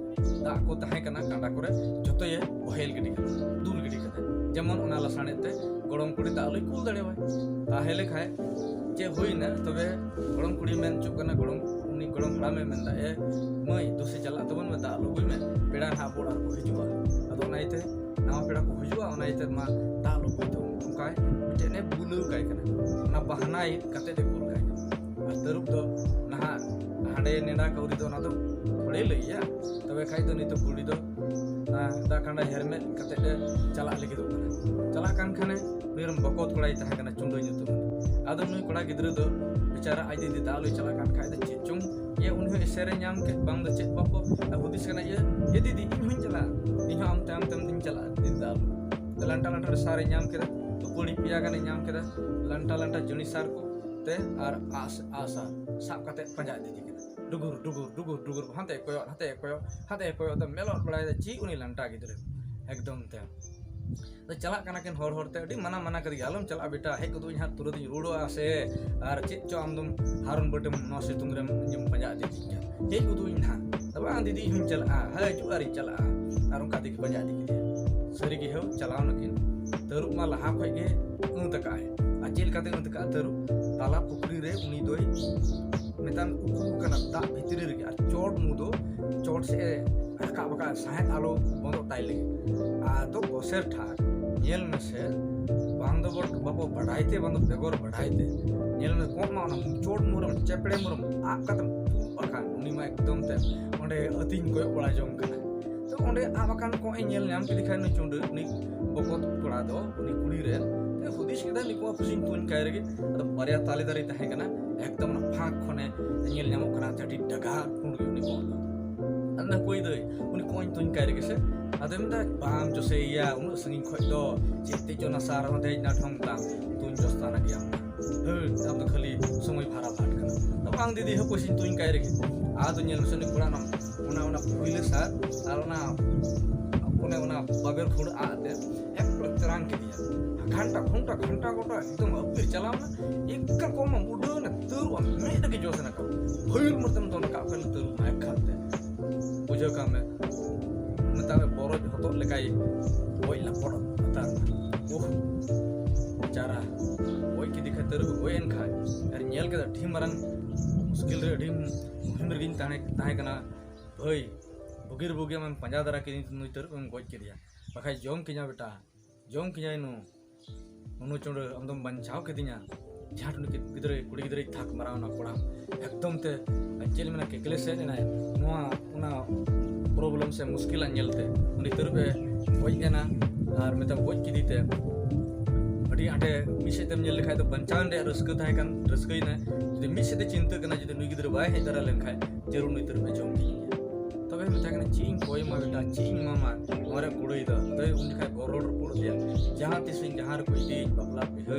ᱫᱟᱜ ᱠᱚ ᱛᱟᱦᱮᱸ ᱠᱟᱱᱟ, ᱠᱟᱸᱰᱟ ᱠᱚᱨᱮ ᱡᱚᱛᱚᱭᱮ ᱵᱚᱦᱮᱞ ᱜᱤᱰᱤ ᱠᱟᱫᱟ, ᱫᱩᱞ ᱜᱤᱰᱤ ᱠᱟᱫᱟ, ᱡᱮᱢᱚᱱ ᱚᱱᱟ ᱞᱟᱥᱟᱬᱦᱮᱫ ᱛᱮ ᱜᱚᱲᱚᱢ ᱠᱩᱲᱤ ᱫᱟᱜ ᱞᱩᱭ ᱠᱩᱞ ᱫᱟᱲᱮᱣᱟᱭ᱾ ᱛᱟᱦᱞᱮ ᱠᱷᱟᱡ ᱪᱮᱫ ᱦᱩᱭᱱᱟ? ᱛᱚᱵᱮ ᱜᱚᱲᱚᱢ ᱠᱩᱲᱤ ᱢᱮᱱ ᱦᱚᱪᱚᱜ ᱠᱟᱱᱟ, ᱜᱚᱲᱚᱢ, ᱩᱱᱤ ᱜᱚᱲᱚᱢ ᱦᱟᱲᱟᱢᱮ ᱢᱮᱱᱫᱟ, "ᱮ ᱢᱟᱹᱭ, ᱫᱩᱥᱮ ᱪᱟᱞᱟᱜ ᱛᱟᱵᱚᱱ ᱢᱮ, ᱫᱟᱜ ᱞᱩ ᱟᱹᱜᱩᱭ ᱢᱮ, ᱯᱮᱲᱟ ᱱᱟᱦᱟᱜ ᱵᱚᱲ ᱟᱨ ᱠᱚ ᱦᱤᱡᱩᱜᱼᱟ, ᱟᱫᱚ ᱚᱱᱟ ᱤᱭᱟᱹᱛᱮ ᱱᱟᱣᱟ ᱯᱮᱲᱟ ᱠᱚ ᱦᱤᱡᱩᱜᱼᱟ, ᱚᱱᱟ ᱤᱭᱟᱹᱛᱮ ᱢᱟ ᱫᱟᱜ ᱞᱩ ᱟᱹᱜᱩᱭ ᱛᱟᱵᱚᱱ ᱢᱮ᱾" ᱚᱱᱠᱟᱭ ᱢᱤᱫᱴᱮᱱ ᱮ ᱵᱩᱞᱟᱹᱣ ᱠᱟᱭ ᱠᱟᱱᱟ, ᱚᱱᱟ ᱵᱟᱦᱟᱱᱟᱭ ᱠᱟᱛᱮ ᱮ ᱠᱩᱞ ᱠᱟᱭ ᱠᱟᱱᱟ᱾ ᱟᱨ ᱛᱟᱹᱨᱩᱵ ᱫᱚ ᱱᱟᱦᱟᱜ ᱦᱟᱸᱰᱮ ᱱᱮᱰᱟ ᱠᱟᱹᱣᱰᱤ ᱫᱚ ᱚᱱᱟ ᱫᱚ ᱛᱷᱚᱲᱮ ᱞᱟᱹᱭᱟ᱾ ᱛᱚᱵᱮ ᱠᱷᱟᱡ ᱫᱚ ᱱᱤᱛᱚᱜ ᱠᱩᱲᱤ ᱫᱚ ᱚᱱᱟ ᱫᱟᱜ ᱠᱷᱟᱸᱰᱟ ᱦᱮᱨᱢᱮᱫ ᱠᱟᱛᱮ ᱮ ᱪᱟᱞᱟᱜ ᱞᱟᱹᱜᱤᱫᱚᱜ ᱠᱟᱱᱟ᱾ ᱪᱟᱞᱟᱜ ᱠᱟᱱ ᱠᱷᱟᱱᱮ ᱩᱱᱤ ᱨᱮᱱ ᱵᱚᱠᱚᱛ ᱠᱚᱲᱟᱭ ᱛᱟᱦᱮᱸ ᱠᱟᱱᱟ, ᱪᱩᱸᱰᱟᱹ ᱧᱩᱛᱩᱢ᱾ ᱟᱫᱚ ᱱᱩᱭ ᱠᱚᱲᱟ ᱜᱤᱫᱽᱨᱟᱹ ᱫᱚ ᱵᱮᱪᱟᱨᱟ ᱟᱡ ᱫᱤᱫᱤ ᱫᱟᱜ ᱞᱩᱭ ᱪᱟᱞᱟᱜ ᱠᱟᱱ ᱠᱷᱟᱡ ᱫᱚ ᱪᱮᱫ ᱪᱚᱝ ᱤᱭᱟᱹ ᱩᱱᱤ ᱦᱚᱸ ᱮᱥᱮᱨᱮ ᱧᱟᱢ ᱠᱮᱫ, ᱵᱟᱝ ᱫᱚ ᱪᱮᱫ ᱵᱟᱠᱚ ᱟᱨ ᱦᱩᱫᱤᱥ ᱠᱟᱱᱟ, ᱤᱭᱟᱹ ᱮ ᱫᱤᱫᱤ, ᱤᱧ ᱦᱚᱸᱧ ᱪᱟᱞᱟᱜᱼᱟ, ᱤᱧ ᱦᱚᱸ ᱟᱢ ᱛᱟᱭᱚᱢ ᱛᱟᱭᱚᱢ ᱛᱤᱧ ᱪᱟᱞᱟᱜᱼᱟ ᱫᱤᱫᱤ ᱫᱟᱜ ᱞᱩ᱾ ᱞᱟᱱᱴᱟ ᱞᱟᱱᱴᱟ ᱨᱮ ᱥᱟᱨᱮ ᱧᱟᱢ ᱠᱮᱫᱟ, ᱛᱩᱯᱟᱹᱲᱤ ᱯᱮᱭᱟ ᱜᱟᱱᱮ ᱧᱟᱢ ᱠᱮᱫᱟ, ᱞᱟᱱᱴᱟ ᱞᱟᱱᱴᱟ ᱡᱩᱱᱤ ᱥᱟᱨ ᱠᱚ ᱛᱮ ᱟᱨ ᱟᱥ ᱟᱥᱟᱨ ᱥᱟᱵ ᱠᱟᱛᱮ ᱯᱟᱸᱡᱟ ᱤᱫᱤ ᱠᱟᱱᱟ᱾ ᱰᱩᱜᱩᱨ ᱰᱩᱜᱩᱨ ᱰᱩᱜᱩᱨ ᱰᱩᱜᱩᱨ, ᱦᱟᱱᱛᱮ ᱠᱚᱭᱚᱜ, ᱦᱟᱱᱛᱮ ᱠᱚᱭᱚᱜ, ᱦᱟᱱᱛᱮ ᱠᱚᱭᱚᱜ ᱫᱟ, ᱢᱮᱞᱚᱜ ᱵᱟᱲᱟᱭ ᱫᱟ ᱪᱮᱫ ᱩᱱᱤ ᱞᱟᱱᱴᱟ ᱜᱤᱫᱽᱨᱟᱹ ᱮᱠᱫᱚᱢ ᱛᱮ᱾ ᱟᱫᱚ ᱪᱟᱞᱟᱜ ᱠᱟᱱᱟ ᱠᱤᱱ ᱦᱚᱨ ᱦᱚᱨ ᱛᱮ, ᱟᱹᱰᱤ ᱢᱟᱱᱟ ᱢᱟᱱᱟ ᱠᱟᱫᱮᱭᱟ, "ᱟᱞᱚᱢ ᱪᱟᱞᱟᱜᱼᱟ ᱵᱮᱴᱟ, ᱦᱮᱡ ᱜᱚᱫᱚᱜ ᱤᱧ ᱦᱟᱸᱜ, ᱛᱩᱨᱟᱹᱛ ᱤᱧ ᱨᱩᱣᱟᱹᱲᱚᱜᱼᱟ ᱥᱮ, ᱟᱨ ᱪᱮᱫ ᱪᱚ ᱟᱢ ᱫᱚᱢ ᱦᱟᱨᱚᱱ ᱵᱟᱹᱴᱟᱹᱢ ᱱᱚᱣᱟ ᱥᱤᱛᱩᱝ ᱨᱮᱢ ᱤᱧᱮᱢ ᱯᱟᱸᱡᱟ ᱤᱫᱤ ᱠᱤᱧ ᱠᱟᱱ, ᱦᱮᱡ ᱜᱚᱫᱚᱜ ᱤᱧ ᱦᱟᱸᱜ, ᱛᱚᱵᱮ ᱟᱢ ᱫᱤᱫᱤ ᱤᱧ ᱦᱚᱸᱧ ᱪᱟᱞᱟᱜᱼᱟ, ᱦᱮᱸ ᱦᱤᱡᱩᱜ ᱟᱨᱤᱧ ᱪᱟᱞᱟᱜᱼᱟ᱾" ᱟᱨ ᱚᱱᱠᱟ ᱛᱮᱜᱮ ᱯᱟᱸᱡᱟ ᱤᱫᱤ ᱠᱮᱫᱮᱭᱟ᱾ ᱥᱟᱹᱨᱤ ᱜᱮ ᱦᱮᱣ ᱪᱟᱞᱟᱣ ᱱᱟᱹᱠᱤᱱ᱾ ᱛᱟᱹᱨᱩᱵ ᱢᱟ ᱞᱟᱦᱟ ᱠᱷᱚᱡ ᱜᱮ ᱟᱹᱸᱛ ᱟᱠᱟᱫ ᱟᱭ᱾ ᱟᱨ ᱪᱮᱫ ᱞᱮᱠᱟᱛᱮ ᱟᱹᱸᱛ ᱟᱠᱟᱫ ᱛᱟᱹᱨᱩᱵ? ᱛᱟᱞᱟ ᱯᱩᱠᱷᱨᱤ ᱨᱮ ᱩᱱᱤ ᱫᱚᱭ ᱢᱮᱛᱟᱜ ᱩᱠᱩ ᱠᱟᱱᱟ ᱫᱟᱜ ᱵᱷᱤᱛᱨᱤ ᱨᱮᱜᱮ, ᱟᱨ ᱪᱚᱴ ᱢᱩ ᱫᱚ ᱪᱚᱴ ᱥᱮᱫ ᱮ ᱨᱟᱠᱟᱵ ᱟᱠᱟᱫ, ᱥᱟᱦᱮᱫ ᱟᱞᱚ ᱵᱚᱱᱫᱚᱜ ᱛᱟᱭ ᱞᱟᱹᱜᱤᱫ᱾ ᱟᱫᱚ ᱜᱚᱥᱮᱨ ᱴᱷᱟᱠ ᱧᱮᱞ ᱢᱮᱥᱮ, ᱵᱟᱝ ᱫᱚ ᱵᱚ-, ᱵᱟᱵᱚ ᱵᱟᱰᱟᱭ ᱛᱮ, ᱵᱟᱝ ᱫᱚ ᱵᱮᱜᱚᱨ ᱵᱟᱰᱟᱭ ᱛᱮ, ᱧᱮᱞ ᱢᱮ ᱠᱚᱸᱜ ᱢᱟ ᱚᱱᱟ ᱪᱚᱴ ᱢᱩᱨᱮᱢ ᱪᱮᱯᱲᱮ ᱢᱩᱨᱮᱢ ᱟᱵ ᱠᱟᱛᱮᱢ ᱛᱩᱫ ᱟᱠᱟᱱ, ᱩᱱᱤ ᱢᱟ ᱮᱠᱫᱚᱢ ᱛᱮ ᱚᱸᱰᱮ ᱟᱹᱛᱤᱧ ᱠᱚᱭᱚᱜ ᱵᱟᱲᱟ ᱡᱚᱝ ᱠᱟᱱᱟ᱾ ᱛᱚ ᱚᱸᱰᱮ ᱟᱵ ᱟᱠᱟᱱ ᱠᱚᱸᱜ ᱮ ᱧᱮᱞ ᱧᱟᱢ ᱠᱮᱫᱮ ᱠᱷᱟᱱ ᱱᱩᱭ ᱪᱩᱸᱰᱟᱹ, ᱩᱱᱤ ᱵᱚᱠᱚᱛ ᱠᱚᱲᱟ ᱫᱚ, ᱩᱱᱤ ᱠᱩᱲᱤ ᱨᱮᱱ, ᱛᱚ ᱦᱩᱫᱤᱥ ᱠᱮᱫᱟ ᱱᱩᱠᱩ ᱦᱚᱸ ᱯᱟᱥᱮᱧ ᱛᱩᱧ ᱠᱟᱭ ᱨᱮᱜᱮ᱾ ᱟᱫᱚ ᱵᱟᱨᱭᱟ ᱛᱟᱞᱮ ᱫᱟᱨᱮ ᱛᱟᱦᱮᱸ ᱠᱟᱱᱟ, ᱮᱠᱫᱚᱢ ᱚᱱᱟ ᱯᱷᱟᱸᱠ ᱠᱷᱚᱱᱮ ᱧᱮᱞ ᱧᱟᱢᱚᱜ ᱠᱟᱱᱟ ᱪᱟᱹᱴᱤ ᱰᱟᱜᱟᱨ ᱯᱩᱸᱰ ᱜᱮ ᱩᱱᱤ ᱠᱚᱸᱜ ᱫᱚ᱾ ᱟᱫᱚ ᱦᱟᱹᱯᱟᱹᱭ ᱫᱟᱹᱭ, ᱩᱱᱤ ᱠᱚᱸᱜ ᱤᱧ ᱛᱩᱧ ᱠᱟᱭ ᱨᱮᱜᱮ ᱥᱮ᱾ ᱟᱫᱚᱭ ᱢᱮᱱᱫᱟ, "ᱵᱟᱢ ᱡᱚᱥᱮᱭᱮᱭᱟ, ᱩᱱᱟᱹᱜ ᱥᱟᱺᱜᱤᱧ ᱠᱷᱚᱡ ᱫᱚ ᱪᱮᱫ ᱛᱮ ᱪᱚ ᱱᱟᱥᱟ ᱨᱮᱦᱚᱸ ᱫᱮᱡ ᱱᱟ ᱰᱷᱚᱝ ᱛᱟᱢ, ᱛᱩᱧ ᱡᱚᱥ ᱛᱟᱱᱟ ᱜᱮᱭᱟᱢ᱾ ᱦᱟᱹᱴ, ᱟᱢ ᱫᱚ ᱠᱷᱟᱹᱞᱤ ᱥᱚᱢᱚᱭ ᱵᱷᱟᱨᱟ ᱵᱷᱟᱴ ᱠᱟᱱᱟ᱾" ᱛᱚ ᱵᱟᱝ ᱫᱤᱫᱤ, ᱦᱟᱹᱯᱟᱹᱭ ᱥᱮᱧ ᱛᱩᱧ ᱠᱟᱭ ᱨᱮᱜᱮ᱾ ᱟᱫᱚ ᱧᱮᱞ ᱢᱮᱥᱮ ᱩᱱᱤ ᱠᱚᱲᱟ ᱚᱱᱟ, ᱚᱱᱟ, ᱚᱱᱟ ᱯᱩᱭᱞᱟᱹ ᱥᱟᱨ ᱟᱨ ᱚᱱᱟ, ᱚᱱᱮ ᱚᱱᱟ ᱵᱟᱵᱮᱨ ᱠᱷᱩᱲ ᱟᱜ ᱛᱮ ᱮᱠ ᱛᱮᱨᱟᱝ ᱠᱮᱫᱮᱭᱟ᱾ ᱜᱷᱟᱱᱴᱟ, ᱜᱷᱚᱱᱴᱟ, ᱜᱷᱟᱱᱴᱟ ᱜᱚᱴᱟ ᱮᱠᱫᱚᱢ ᱟᱹᱯᱤᱨ ᱪᱟᱞᱟᱣ ᱮᱱᱟ᱾ ᱮᱠᱟᱞ ᱠᱚᱢ ᱩᱰᱟᱹᱣ ᱮᱱᱟ, ᱛᱟᱹᱨᱩᱵ ᱟᱜ ᱢᱮᱫ ᱨᱮᱜᱮ ᱡᱚᱥ ᱮᱱᱟ᱾ ᱯᱷᱟᱹᱭᱩᱞ ᱢᱚᱛᱚᱢ ᱫᱚᱱ ᱨᱟᱠᱟᱵ ᱠᱟᱱᱟ ᱛᱟᱹᱨᱩᱵ ᱢᱟ ᱮᱠᱟᱞ ᱛᱮ᱾ ᱵᱩᱡᱷᱟᱹᱣ ᱠᱟᱜ ᱢᱮ, ᱢᱮᱛᱟᱜ ᱢᱮ ᱵᱚᱨᱚᱡ ᱦᱚᱛᱚᱫ ᱞᱮᱠᱟᱭ ᱜᱚᱡ ᱞᱟᱯᱚᱴ ᱩᱛᱟᱹᱨ ᱮᱱᱟ᱾ ᱩᱦ, ᱵᱮᱪᱟᱨᱟ, ᱜᱚᱡ ᱠᱮᱫᱮ ᱠᱷᱟᱡ ᱛᱟᱹᱨᱩᱵ ᱮ ᱜᱚᱡ ᱮᱱ ᱠᱷᱟᱡ᱾ ᱟᱨ ᱧᱮᱞ ᱠᱮᱫᱟ ᱟᱹᱰᱤ ᱢᱟᱨᱟᱝ ᱢᱩᱥᱠᱤᱞ ᱨᱮ, ᱟᱹᱰᱤ ᱢᱩᱦᱤᱢ ᱨᱮᱜᱮᱧ ᱛᱟᱦᱮᱸ, ᱛᱟᱦᱮᱸ ᱠᱟᱱᱟ᱾ ᱵᱷᱟᱹᱭ, ᱵᱩᱜᱤᱨ ᱵᱩᱜᱤ ᱟᱢᱮᱢ ᱯᱟᱸᱡᱟ ᱫᱟᱨᱟ ᱠᱤᱫᱤᱧ, ᱱᱩᱭ ᱛᱟᱹᱨᱩᱵ ᱮᱢ ᱜᱚᱡ ᱠᱮᱫᱮᱭᱟ, ᱵᱟᱠᱷᱟᱡ ᱡᱚᱢ ᱠᱤᱧᱟ ᱵᱮᱴᱟ, ᱡᱚᱢ ᱠᱤᱧᱟᱭ ᱱᱩ᱾ ᱱᱩᱱᱩ ᱪᱩᱸᱰᱟᱹ, ᱟᱢ ᱫᱚᱢ ᱵᱟᱧᱪᱟᱣ ᱠᱤᱫᱤᱧᱟ᱾ ᱡᱟᱦᱟᱸ ᱩᱱᱤ ᱜᱤᱫᱽᱨᱟᱹ, ᱠᱩᱲᱤ ᱜᱤᱫᱽᱨᱟᱹᱭ ᱛᱷᱟᱠ ᱢᱟᱨᱟᱣ ᱮᱱᱟ ᱠᱚᱲᱟᱢ, ᱮᱠᱫᱚᱢ ᱛᱮ ᱪᱮᱫ ᱮ ᱢᱮᱱᱟ, ᱠᱮᱠᱞᱮ ᱥᱮᱫ ᱮᱱᱟᱭ᱾ ᱱᱚᱣᱟ, ᱚᱱᱟ problem ᱥᱮ ᱢᱩᱥᱠᱤᱞᱟᱜ ᱧᱮᱞᱛᱮ ᱩᱱᱤ ᱛᱟᱹᱨᱩᱵ ᱮ ᱜᱚᱡ ᱮᱱᱟ᱾ ᱟᱨ ᱢᱮᱛᱟᱢ ᱜᱚᱡ ᱠᱮᱫᱮ ᱛᱮ ᱟᱹᱰᱤ ᱟᱸᱴᱮ, ᱢᱤᱫ ᱥᱮᱫ ᱛᱮᱢ ᱧᱮᱞ ᱞᱮᱠᱷᱟᱡ ᱫᱚ ᱵᱟᱧᱪᱟᱣ ᱨᱮᱭᱟᱜ ᱨᱟᱹᱥᱠᱟᱹ ᱛᱟᱦᱮᱸ ᱠᱟᱱ, ᱨᱟᱹᱥᱠᱟᱹᱭᱮᱱᱟᱭ᱾ ᱡᱩᱫᱤ ᱢᱤᱫ ᱥᱮᱫ ᱛᱮ ᱪᱤᱱᱛᱟᱹ ᱠᱟᱱᱟ, ᱡᱩᱫᱤ ᱱᱩᱭ ᱜᱤᱫᱽᱨᱟᱹ ᱵᱟᱭ ᱦᱮᱡ ᱫᱟᱲᱮ ᱞᱮᱱᱠᱷᱟᱡ ᱡᱟᱹᱨᱩᱲ ᱱᱩᱭ ᱛᱟᱹᱨᱩᱵ ᱮ ᱡᱚᱢ ᱠᱮᱫᱮ ᱜᱮᱭᱟ᱾ ᱛᱚᱵᱮ ᱢᱮᱛᱟᱭ ᱠᱟᱱᱟ, "ᱪᱮᱫ ᱤᱧ ᱠᱚᱭ ᱟᱢᱟ ᱵᱮᱴᱟ, ᱪᱮᱫ ᱤᱧ ᱮᱢᱟᱢᱟ?" ᱱᱚᱣᱟ ᱨᱮ ᱠᱩᱲᱟᱹᱭ ᱫᱚ ᱟᱫᱚ ᱩᱱ ᱡᱚᱠᱷᱟᱡ ᱜᱚᱲ ᱨᱚᱲ ᱨᱚᱯᱚᱲ ᱟᱫᱮᱭᱟ, "ᱡᱟᱦᱟᱸ ᱛᱤᱥ ᱤᱧ ᱡᱟᱦᱟᱸ ᱨᱮᱠᱚ ᱤᱫᱤᱭᱤᱧ, ᱵᱟᱯᱞᱟ ᱵᱤᱦᱟᱹ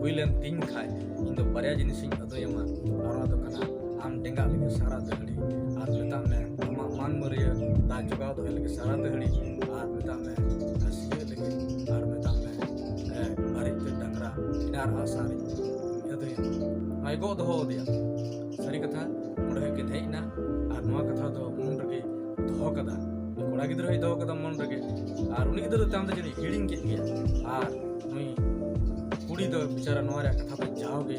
ᱦᱩᱭ ᱞᱮᱱ ᱛᱤᱧ ᱠᱷᱟᱡ, ᱤᱧ ᱫᱚ ᱵᱟᱨᱭᱟ ᱡᱤᱱᱤᱥᱤᱧ ᱟᱹᱫᱟᱹᱭᱟᱢᱟ, ᱟᱨ ᱚᱱᱟ ᱫᱚ ᱠᱟᱱᱟ ᱟᱢ ᱰᱮᱸᱜᱟᱜ ᱞᱟᱹᱜᱤᱫ ᱥᱟᱨᱟ ᱫᱟᱹᱦᱲᱤ, ᱟᱨ ᱢᱮᱛᱟᱜ ᱢᱮ ᱟᱢᱟᱜ ᱢᱟᱱ ᱢᱟᱹᱨᱭᱟᱹ ᱫᱟᱜ ᱡᱚᱜᱟᱣ ᱫᱚᱦᱚᱭ ᱞᱟᱹᱜᱤᱫ ᱥᱟᱨᱟ ᱫᱟᱹᱦᱲᱤ, ᱟᱨ ᱢᱮᱛᱟᱜ ᱢᱮ ᱥᱤᱭᱳᱜ ᱞᱟᱹᱜᱤᱫ, ᱟᱨ ᱢᱮᱛᱟᱜ ᱢᱮ ᱵᱟᱨᱮᱡ ᱛᱮ ᱰᱟᱝᱨᱟ ᱟᱨ ᱟᱜᱼᱥᱟᱨ ᱤᱧ ᱟᱹᱫᱟᱹᱭᱟᱢᱟ᱾" ᱱᱚᱣᱟᱭ ᱜᱚᱜ ᱫᱚᱦᱚ ᱟᱫᱮᱭᱟ᱾ ᱥᱟᱹᱨᱤ ᱠᱟᱛᱷᱟ, ᱚᱸᱰᱮ ᱠᱷᱚᱡ ᱠᱤᱱ ᱦᱮᱡ ᱮᱱᱟ ᱟᱨ ᱱᱚᱣᱟ ᱠᱟᱛᱷᱟ ᱫᱚ ᱢᱚᱱ ᱨᱮᱜᱮ ᱫᱚᱦᱚ ᱠᱟᱫᱟ᱾ ᱩᱱᱤ ᱠᱚᱲᱟ ᱜᱤᱫᱽᱨᱟᱹ ᱦᱚᱸᱭ ᱫᱚᱦᱚ ᱠᱟᱫᱟ ᱢᱚᱱ ᱨᱮᱜᱮ, ᱟᱨ ᱩᱱᱤ ᱜᱤᱫᱽᱨᱟᱹ ᱫᱚ ᱛᱟᱭᱚᱢ ᱛᱮ ᱡᱟᱹᱱᱤᱡ ᱦᱤᱲᱤᱧ ᱠᱮᱫ ᱜᱮᱭᱟ᱾ ᱟᱨ ᱱᱩᱭ ᱠᱩᱲᱤ ᱫᱚ ᱵᱮᱪᱟᱨᱟ ᱱᱚᱣᱟ ᱨᱮᱭᱟᱜ ᱠᱟᱛᱷᱟ ᱫᱚ ᱡᱟᱣᱜᱮ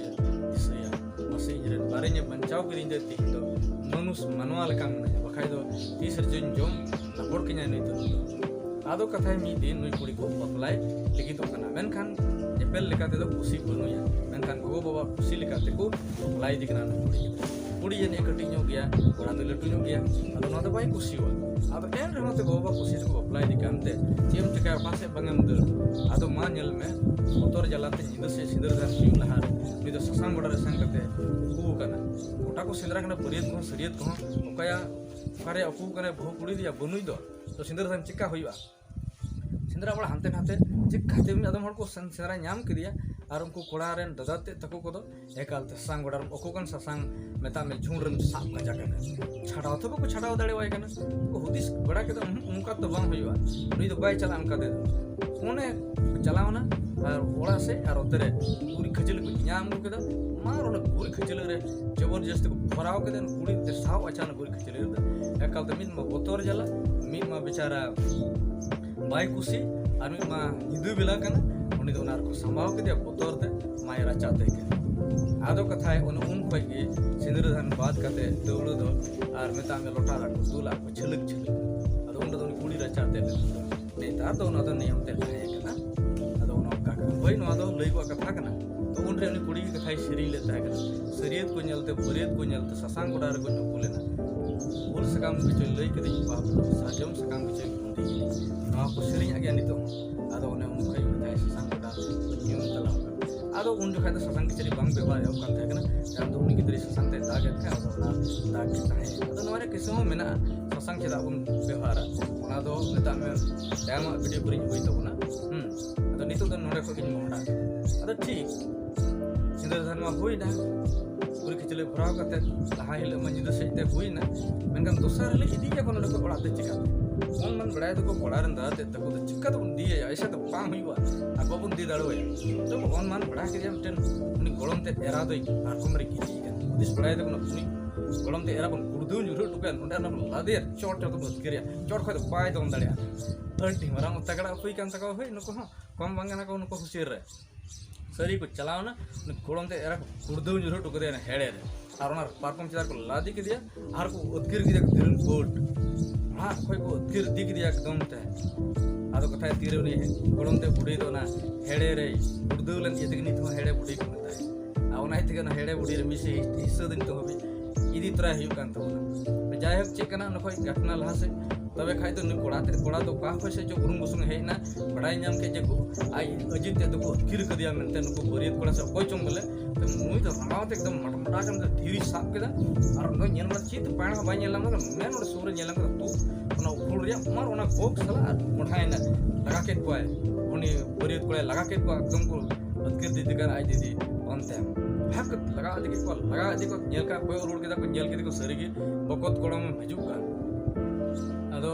ᱫᱤᱥᱟᱹᱭᱟ, "ᱢᱟᱥᱮ ᱤᱧ ᱨᱮᱱ ᱵᱟᱨᱮᱧ ᱮ ᱵᱟᱧᱪᱟᱣ ᱠᱤᱫᱤᱧ ᱛᱮ ᱛᱮᱦᱮᱧ ᱫᱚ ᱢᱟᱹᱱᱩᱥ ᱢᱟᱱᱣᱟ ᱞᱮᱠᱟ ᱢᱮᱱᱟᱧᱟ, ᱵᱟᱠᱷᱟᱡ ᱫᱚ ᱛᱤᱥ ᱨᱮᱪᱚᱧ ᱡᱚᱢ ᱞᱟᱯᱚᱲ ᱠᱤᱧᱟ ᱱᱩᱭ ᱛᱟᱹᱨᱩᱵ ᱫᱚ᱾" ᱟᱫᱚ ᱠᱟᱛᱷᱟᱭ ᱢᱤᱫ ᱫᱤᱱ ᱱᱩᱭ ᱠᱩᱲᱤ ᱠᱚ ᱵᱟᱯᱞᱟᱭ ᱞᱟᱹᱜᱤᱫᱚᱜ ᱠᱟᱱᱟ, ᱢᱮᱱᱠᱷᱟᱱ ᱧᱮᱯᱮᱞ ᱞᱮᱠᱟ ᱛᱮᱫᱚ ᱠᱩᱥᱤ ᱵᱟᱹᱱᱩᱭᱟ, ᱢᱮᱱᱠᱷᱟᱱ ᱜᱚᱜᱚ ᱵᱟᱵᱟ ᱠᱩᱥᱤ ᱞᱮᱠᱟ ᱛᱮᱠᱚ ᱵᱟᱯᱞᱟᱭ ᱤᱫᱤ ᱠᱟᱱᱟ ᱱᱩᱭ ᱠᱩᱲᱤ ᱜᱤᱫᱽᱨᱟᱹ᱾ ᱠᱩᱲᱤ ᱡᱟᱹᱱᱤᱡ ᱠᱟᱹᱴᱤᱡ ᱧᱚᱜ ᱜᱮᱭᱟ, ᱠᱚᱲᱟ ᱫᱚ ᱞᱟᱹᱴᱩ ᱧᱚᱜ ᱜᱮᱭᱟ, ᱟᱫᱚ ᱱᱚᱣᱟ ᱫᱚ ᱵᱟᱭ ᱠᱩᱥᱤᱭᱟᱜᱼᱟ᱾ ᱟᱫᱚ ᱮᱱ ᱨᱮᱦᱚᱸ ᱛᱮ ᱜᱚᱜᱚ ᱵᱟᱵᱟ ᱠᱩᱥᱤ ᱛᱮᱠᱚ ᱵᱟᱯᱞᱟᱭ ᱤᱫᱤ ᱠᱟᱱᱛᱮ ᱪᱮᱫ ᱮᱢ ᱪᱤᱠᱟᱹᱭᱟ, ᱚᱠᱟ ᱥᱮᱫ ᱵᱟᱝ ᱮᱢ ᱫᱟᱹᱲ? ᱟᱫᱚ ᱢᱟ ᱧᱮᱞ ᱢᱮ, ᱵᱚᱛᱚᱨ ᱡᱟᱞᱟᱛᱮ ᱧᱤᱫᱟᱹ ᱥᱮ ᱥᱤᱸᱫᱽᱨᱟᱹ ᱫᱟᱱ ᱦᱩᱭᱩᱜ ᱞᱟᱦᱟ ᱨᱮ ᱩᱱᱤ ᱫᱚ ᱥᱟᱥᱟᱝ ᱜᱚᱰᱟ ᱨᱮ ᱥᱮᱱ ᱠᱟᱛᱮ ᱩᱠᱩ ᱟᱠᱟᱱᱟ᱾ ᱜᱚᱴᱟ ᱠᱚ ᱥᱮᱸᱫᱽᱨᱟ ᱠᱟᱱᱟ, ᱵᱟᱹᱨᱭᱟᱹᱛ ᱠᱚᱦᱚᱸ ᱥᱟᱹᱨᱭᱟᱹᱛ ᱠᱚᱦᱚᱸ, ᱚᱠᱟᱭᱟ, ᱚᱠᱟᱨᱮ ᱩᱠᱩ ᱟᱠᱟᱱᱟᱭ ᱵᱟᱹᱦᱩ ᱠᱩᱲᱤ ᱫᱚᱭᱟ, ᱵᱟᱹᱱᱩᱭ ᱫᱚ, ᱛᱚ ᱥᱤᱸᱫᱽᱨᱟᱹ ᱫᱟᱱ ᱪᱮᱠᱟ ᱦᱩᱭᱩᱜᱼᱟ? ᱥᱮᱸᱫᱽᱨᱟ ᱵᱟᱲᱟ ᱦᱟᱱᱛᱮ ᱱᱟᱛᱮ ᱪᱮᱠᱟᱛᱮ ᱩᱱᱤ ᱟᱫᱚᱢ ᱦᱚᱲ ᱠᱚ ᱥᱮᱸ-, ᱥᱮᱸᱫᱽᱨᱟ ᱧᱟᱢ ᱠᱮᱫᱮᱭᱟ, ᱟᱨ ᱩᱱᱠᱩ ᱠᱚᱲᱟ ᱨᱮᱱ ᱫᱟᱫᱟ ᱛᱮᱫ ᱛᱟᱠᱚ ᱠᱚᱫᱚ ᱮᱠᱟᱞ ᱛᱮ ᱥᱟᱥᱟᱝ ᱜᱚᱰᱟ ᱨᱮᱢ ᱩᱠᱩ ᱠᱟᱱ, ᱥᱟᱥᱟᱝ ᱢᱮᱛᱟᱜ ᱢᱮ ᱡᱷᱩᱲ ᱨᱮᱢ ᱥᱟᱵ ᱠᱟᱡᱟᱠ ᱟᱠᱟᱱ᱾ ᱪᱷᱟᱰᱟᱣ ᱛᱮ ᱵᱟᱠᱚ ᱪᱷᱟᱰᱟᱣ ᱫᱟᱲᱮᱣᱟᱭ ᱠᱟᱱᱟ᱾ ᱩᱱᱠᱩ ᱦᱩᱫᱤᱥ ᱵᱟᱲᱟ ᱠᱮᱫᱟ, "ᱩᱸᱦᱩᱸ, ᱚᱱᱠᱟ ᱫᱚ ᱵᱟᱝ ᱦᱩᱭᱩᱜᱼᱟ, ᱩᱱᱤ ᱫᱚ ᱵᱟᱭ ᱪᱟᱞᱟᱜᱼᱟ ᱚᱱᱠᱟ ᱛᱮᱫᱚ᱾" ᱚᱱᱮ ᱪᱟᱞᱟᱣᱱᱟ ᱟᱨ ᱚᱲᱟᱜ ᱥᱮᱫ, ᱟᱨ ᱚᱱᱛᱮ ᱨᱮ ᱜᱩᱨᱤᱡ ᱠᱷᱟᱹᱪᱟᱹᱞᱤ ᱠᱚ ᱧᱟᱢ ᱟᱹᱜᱩ ᱠᱮᱫᱟ᱾ ᱟᱨ ᱚᱱᱟ ᱜᱩᱨᱤᱡ ᱠᱷᱟᱹᱪᱟᱹᱞᱤ ᱨᱮ ᱡᱚᱵᱚᱨᱡᱚᱥᱛᱤ ᱠᱚ ᱵᱷᱚᱨᱟᱣ ᱠᱮᱫᱟ᱾ ᱠᱩᱲᱤ ᱛᱮ ᱥᱟᱵ ᱟᱪᱟᱱ ᱜᱩᱨᱤᱡ ᱠᱷᱟᱹᱪᱟᱹᱞᱤ ᱨᱮᱫᱚ ᱮᱠᱟᱞ ᱛᱮ ᱢᱤᱫ ᱢᱟ ᱵᱚᱛᱚᱨ ᱡᱟᱞᱟ, ᱢᱤᱫ ᱢᱟ ᱵᱮᱪᱟᱨᱟ ᱵᱟᱭ ᱠᱩᱥᱤ, ᱟᱨ ᱢᱤᱫ ᱢᱟ ᱧᱤᱫᱟᱹ ᱵᱮᱞᱟ ᱠᱟᱱᱟ, ᱩᱱᱤ ᱫᱚ ᱚᱱᱟ ᱨᱮᱠᱚ ᱥᱟᱢᱵᱟᱣ ᱠᱮᱫᱮᱭᱟ ᱵᱚᱛᱚᱨ ᱛᱮ, ᱢᱟᱭ ᱨᱟᱪᱟ ᱛᱮ ᱜᱮ᱾ ᱟᱫᱚ ᱠᱟᱛᱷᱟᱭ ᱚᱱᱮ ᱩᱱ ᱠᱷᱚᱡ ᱜᱮ ᱥᱤᱸᱫᱽᱨᱟᱹ ᱫᱟᱱ ᱵᱟᱫ ᱠᱟᱛᱮ ᱫᱟᱹᱣᱲᱟᱹ ᱫᱚ ᱟᱨ ᱢᱮᱛᱟᱜ ᱢᱮ ᱞᱚᱴᱟ ᱫᱟᱜ ᱠᱚ ᱫᱩᱞᱟ ᱟᱨ ᱠᱚ ᱪᱷᱟᱹᱞᱟᱹᱠ ᱪᱷᱟᱹᱞᱟᱹᱠ᱾ ᱟᱫᱚ ᱩᱱ ᱨᱮᱫᱚ ᱩᱱᱤ ᱠᱩᱲᱤ ᱨᱟᱪᱟ ᱛᱮ ᱞᱮᱱᱟ᱾ ᱱᱮᱛᱟᱨ ᱫᱚ ᱚᱱᱟ ᱫᱚ ᱱᱤᱭᱚᱢ ᱛᱮ ᱛᱟᱦᱮᱸ ᱠᱟᱱᱟ᱾ ᱟᱫᱚ ᱚᱱᱟ ᱚᱱᱠᱟ ᱠᱟᱱᱟ᱾ ᱦᱳᱭ, ᱱᱚᱣᱟ ᱫᱚ ᱞᱟᱹᱭ ᱠᱚᱣᱟᱜ ᱠᱟᱛᱷᱟ ᱠᱟᱱᱟ᱾ ᱩᱱᱨᱮ ᱩᱱᱤ ᱠᱩᱲᱤ ᱜᱮ ᱠᱟᱛᱷᱟᱭ ᱥᱮᱨᱮᱧ ᱞᱮᱫ ᱛᱟᱦᱮᱸ ᱠᱟᱱᱟ, ᱥᱟᱹᱨᱭᱟᱹᱛ ᱠᱚ ᱧᱮᱞᱛᱮ ᱵᱟᱹᱨᱭᱟᱹᱛ ᱠᱚ ᱧᱮᱞᱛᱮ ᱥᱟᱥᱟᱝ ᱜᱚᱰᱟ ᱨᱮᱠᱚ ᱧᱩ ᱞᱮᱱᱟ᱾ ᱩᱞ ᱥᱟᱠᱟᱢ ᱜᱮᱪᱚᱭ ᱞᱟᱹᱭ ᱠᱮᱫᱟᱹᱧ ᱵᱟᱯ, ᱥᱟᱨᱡᱚᱢ ᱥᱟᱠᱟᱢ ᱜᱮᱪᱚᱭ ᱠᱩᱸᱫᱤ ᱠᱮᱫᱟᱹᱧ᱾ ᱱᱚᱣᱟ ᱠᱚ ᱥᱮᱨᱮᱧ ᱟᱜ ᱜᱮᱭᱟ ᱱᱤᱛᱚᱜ ᱦᱚᱸ᱾ ᱟᱫᱚ ᱚᱱᱮ ᱩᱱ ᱠᱷᱚᱱ ᱜᱮ ᱢᱮᱛᱟᱭ ᱥᱟᱥᱟᱝ ᱜᱚᱰᱟ ᱧᱩ ᱪᱟᱞᱟᱣ ᱟᱠᱟᱱᱟ᱾ ᱟᱫᱚ ᱩᱱ ᱡᱚᱠᱷᱟᱡ ᱫᱚ ᱥᱟᱥᱟᱝ ᱠᱤᱪᱨᱤᱡ ᱵᱟᱝ ᱵᱮᱵᱚᱦᱟᱨ ᱮᱦᱚᱵ ᱠᱟᱱ ᱛᱟᱦᱮᱸ ᱠᱟᱱᱟ᱾ ᱛᱟᱭᱚᱢ ᱫᱚ ᱩᱱᱤ ᱜᱤᱫᱽᱨᱟᱹ ᱥᱟᱥᱟᱝ ᱛᱮ ᱫᱟᱜ ᱮᱫ ᱛᱟᱦᱮᱸ, ᱟᱫᱚ ᱚᱱᱟ ᱫᱟᱜ ᱜᱮ ᱛᱟᱦᱮᱸ᱾ ᱟᱫᱚ ᱱᱚᱣᱟ ᱨᱮ ᱠᱤᱥᱟᱹ ᱦᱚᱸ ᱢᱮᱱᱟᱜᱼᱟ, ᱥᱟᱥᱟᱝ ᱪᱮᱫᱟᱜ ᱵᱚᱱ ᱵᱮᱵᱚᱦᱟᱨᱟ, ᱚᱱᱟ ᱫᱚ ᱢᱮᱛᱟᱜ ᱢᱮ ᱛᱟᱭᱚᱢᱟᱜ ᱵᱷᱤᱰᱤᱭᱳ ᱠᱚᱨᱮᱧ ᱟᱹᱜᱩᱭ ᱛᱟᱵᱚᱱᱟ᱾ ᱦᱩᱸ, ᱟᱫᱚ ᱱᱤᱛᱚᱜ ᱫᱚ ᱱᱚᱰᱮ ᱠᱷᱚᱱ ᱜᱤᱧ ᱢᱚᱦᱰᱟ ᱠᱮᱫᱟ᱾ ᱟᱫᱚ ᱴᱷᱤᱠ ᱥᱤᱸᱫᱽᱨᱟᱹ ᱫᱟᱱ ᱢᱟ ᱦᱩᱭᱱᱟ, ᱯᱩᱨᱟᱹ ᱠᱷᱤᱪᱲᱟᱹ ᱵᱷᱚᱨᱟᱣ ᱠᱟᱛᱮ ᱞᱟᱦᱟ ᱦᱤᱞᱳᱜ ᱢᱟ ᱧᱤᱫᱟᱹ ᱥᱮᱫ ᱛᱮ ᱦᱩᱭᱱᱟ, ᱢᱮᱱᱠᱷᱟᱱ ᱫᱚᱥᱟᱨ ᱦᱤᱞᱳᱜ ᱤᱫᱤᱭᱮᱭᱟ ᱠᱚ ᱱᱚᱰᱮ ᱠᱷᱚᱱ ᱚᱲᱟᱜ ᱛᱮ᱾ ᱪᱤᱠᱟᱹ ᱚᱱ ᱢᱟᱱ ᱵᱟᱲᱟᱭ ᱫᱚᱠᱚ ᱠᱚᱲᱟ ᱨᱮᱱ ᱫᱟᱫᱟ ᱛᱮᱫ ᱛᱟᱠᱚ ᱫᱚ ᱪᱤᱠᱟᱹ ᱛᱮᱵᱚᱱ ᱤᱫᱤᱭᱮᱭᱟ? ᱮᱭᱥᱮ ᱫᱚ ᱵᱟᱝ ᱦᱩᱭᱩᱜᱼᱟ, ᱟᱨ ᱵᱟᱵᱚᱱ ᱤᱫᱤ ᱫᱟᱲᱮᱣᱟᱭᱟ᱾ ᱛᱚ ᱚᱱ ᱢᱟᱱ ᱵᱟᱲᱟᱭ ᱠᱮᱫᱮᱭᱟ ᱢᱤᱫᱴᱮᱱ ᱩᱱᱤ ᱜᱚᱲᱚᱢ ᱛᱮᱫ ᱮᱨᱟ ᱫᱚᱭ ᱯᱟᱨᱠᱚᱢ ᱨᱮ ᱜᱤᱛᱤᱡ ᱠᱟᱱᱟ᱾ ᱦᱩᱫᱤᱥ ᱵᱟᱲᱟᱭ ᱫᱟᱠᱚ ᱩᱱᱤ ᱜᱚᱲᱚᱢ ᱛᱮᱫ ᱮᱨᱟ ᱵᱚᱱ ᱜᱩᱲᱫᱟᱹᱣ ᱧᱩᱨᱦᱩ ᱦᱚᱴᱚ ᱠᱟᱭᱟ, ᱱᱚᱰᱮ ᱚᱱᱟ ᱵᱚᱱ ᱞᱟᱫᱮᱭᱟ, ᱪᱚᱴ ᱪᱚᱴ ᱵᱚᱱ ᱟᱹᱛᱠᱤᱨᱮᱭᱟ, ᱪᱚᱴ ᱠᱷᱚᱱ ᱫᱚ ᱵᱟᱭ ᱫᱚᱱ ᱫᱟᱲᱮᱭᱟᱜᱼᱟ᱾ ᱟᱹᱰᱤ ᱢᱟᱨᱟᱝ ᱛᱟᱜᱲᱟ ᱩᱯᱟᱹᱭ ᱠᱟᱱ ᱛᱟᱠᱚᱣᱟ᱾ ᱦᱳᱭ, ᱱᱩᱠᱩ ᱦᱚᱸ ᱠᱚᱢ ᱵᱟᱝ ᱠᱟᱱᱟ ᱠᱚ, ᱱᱩᱠᱩ ᱦᱩᱥᱤᱭᱟᱹᱨ ᱨᱮ᱾ ᱥᱟᱹᱨᱤ ᱠᱚ ᱪᱟᱞᱟᱣᱱᱟ, ᱩᱱᱤ ᱜᱚᱲᱚᱢ ᱛᱮᱫ ᱮᱨᱟ ᱠᱚ ᱜᱩᱲᱫᱟᱹᱣ ᱧᱩᱨᱦᱩ ᱦᱚᱴᱚ ᱠᱟᱫᱮᱭᱟ ᱚᱱᱟ ᱦᱮᱲᱮ ᱨᱮ, ᱟᱨ ᱚᱱᱟ ᱯᱟᱨᱠᱚᱢ ᱪᱮᱛᱟᱱ ᱠᱚ ᱞᱟᱫᱮ ᱠᱮᱫᱮᱭᱟ, ᱟᱨ ᱠᱚ ᱟᱹᱛᱠᱤᱨ ᱠᱮᱫᱮᱭᱟ ᱫᱤᱨᱤᱞ ᱯᱳᱴ᱾ ᱚᱲᱟᱜ ᱠᱷᱚᱱ ᱠᱚ ᱟᱹᱛᱠᱤᱨ ᱤᱫᱤ ᱠᱮᱫᱮᱭᱟ ᱮᱠᱫᱚᱢ ᱛᱮ᱾ ᱟᱫᱚ ᱠᱟᱛᱷᱟᱭ ᱛᱤᱨᱮ ᱩᱱᱤ ᱜᱚᱲᱚᱢ ᱛᱮᱫ ᱵᱩᱰᱷᱤ ᱫᱚ ᱚᱱᱟ ᱦᱮᱲᱮ ᱨᱮᱭ ᱜᱩᱲᱫᱟᱹᱣ ᱞᱮᱱ ᱤᱭᱟᱹ ᱛᱮᱜᱮ ᱱᱤᱛ ᱦᱚᱸ ᱦᱮᱲᱮ ᱵᱩᱰᱷᱤ ᱠᱚ ᱢᱮᱛᱟᱭᱟ᱾ ᱟᱨ ᱚᱱᱟ ᱤᱭᱟᱹ ᱛᱮᱜᱮ ᱚᱱᱟ ᱦᱮᱲᱮ ᱵᱩᱰᱷᱤ ᱨᱮ ᱢᱤᱫ ᱦᱤᱥᱟᱹ ᱫᱚ ᱱᱤᱛᱚᱜ ᱦᱟᱹᱵᱤᱡ ᱤᱫᱤ ᱛᱚᱨᱟᱭ ᱦᱩᱭᱩᱜ ᱠᱟᱱ ᱛᱟᱵᱚᱱᱟ᱾ ᱡᱟᱭᱦᱳᱠ, ᱪᱮᱫ ᱠᱟᱱᱟ ᱚᱱᱟ ᱠᱷᱚᱱ ᱜᱷᱚᱴᱱᱟ ᱞᱟᱦᱟ ᱥᱮᱫ᱾ ᱛᱚᱵᱮ ᱠᱷᱟᱡ ᱫᱚ ᱱᱩᱭ ᱠᱚᱲᱟ ᱛᱮᱫ, ᱠᱚᱲᱟ ᱫᱚ ᱚᱠᱟ ᱠᱷᱚᱱ ᱥᱮ ᱪᱚ ᱩᱨᱩᱢ ᱵᱩᱥᱩᱝ ᱦᱮᱡ ᱮᱱᱟ, ᱵᱟᱲᱟᱭ ᱧᱟᱢ ᱠᱮᱫ ᱡᱮ ᱜᱚ-, ᱟᱡ ᱟᱹᱡᱤᱛ ᱛᱮᱫ ᱫᱚᱠᱚ ᱟᱹᱛᱠᱤᱨ ᱠᱟᱫᱮᱭᱟ ᱢᱮᱱᱛᱮ, ᱱᱩᱠᱩ ᱵᱟᱹᱨᱭᱟᱹᱛ ᱠᱚᱲᱟ ᱥᱮ ᱚᱠᱚᱭ ᱪᱚᱝ ᱵᱚᱞᱮ᱾ ᱛᱚ ᱱᱩᱭ ᱫᱚ ᱨᱟᱸᱜᱟᱣ ᱛᱮ ᱮᱠᱫᱚᱢ ᱢᱟᱴᱟ ᱢᱟᱴᱟ ᱠᱟᱱ ᱛᱮ ᱫᱷᱤᱨᱤ ᱥᱟᱵ ᱠᱮᱫᱟ, ᱟᱨ ᱩᱱᱤ ᱫᱚ ᱧᱮᱞ ᱢᱟ ᱪᱮᱫ ᱯᱟᱭᱲᱟ ᱦᱚᱸ ᱵᱟᱭ ᱧᱮᱞ ᱧᱟᱢ ᱠᱟᱫᱟ, ᱢᱮᱱ ᱚᱸᱰᱮ ᱥᱩᱨ ᱨᱮ ᱧᱮᱞ ᱧᱟᱢ ᱠᱟᱫᱟ ᱛᱩ, ᱚᱱᱟ ᱩᱠᱷᱩᱲ ᱨᱮᱭᱟᱜ ᱢᱟᱨ ᱚᱱᱟ ᱜᱚᱜ ᱥᱟᱞᱟᱜ ᱟᱨ ᱢᱚᱴᱷᱟᱭᱮᱱᱟ, ᱞᱟᱜᱟ ᱠᱮᱫ ᱠᱚᱣᱟᱭ᱾ ᱩᱱᱤ ᱵᱟᱹᱨᱭᱟᱹᱛ ᱠᱚᱲᱟᱭ ᱞᱟᱜᱟ ᱠᱮᱫ ᱠᱚᱣᱟ, ᱮᱠᱫᱚᱢ ᱠᱚ ᱟᱹᱛᱠᱤᱨ ᱤᱫᱤ ᱠᱟᱱᱟ ᱟᱡ ᱫᱤᱫᱤ᱾ ᱚᱱᱛᱮ ᱦᱟᱠ ᱞᱟᱜᱟ ᱤᱫᱤ ᱠᱮᱫ ᱠᱚᱣᱟ, ᱞᱟᱜᱟ ᱤᱫᱤ ᱠᱚ ᱧᱮᱞ ᱠᱟᱜ, ᱠᱚᱭᱚᱜ ᱨᱩᱣᱟᱹᱲ ᱠᱮᱫᱟ ᱠᱚ, ᱧᱮᱞ ᱠᱮᱫᱟ ᱠᱚ ᱥᱟᱹᱨᱤ ᱜᱮ ᱵᱚᱠᱚᱛ ᱠᱚᱲᱟ ᱢᱟ ᱦᱤᱡᱩᱜ ᱠᱟᱱ᱾ ᱟᱫᱚ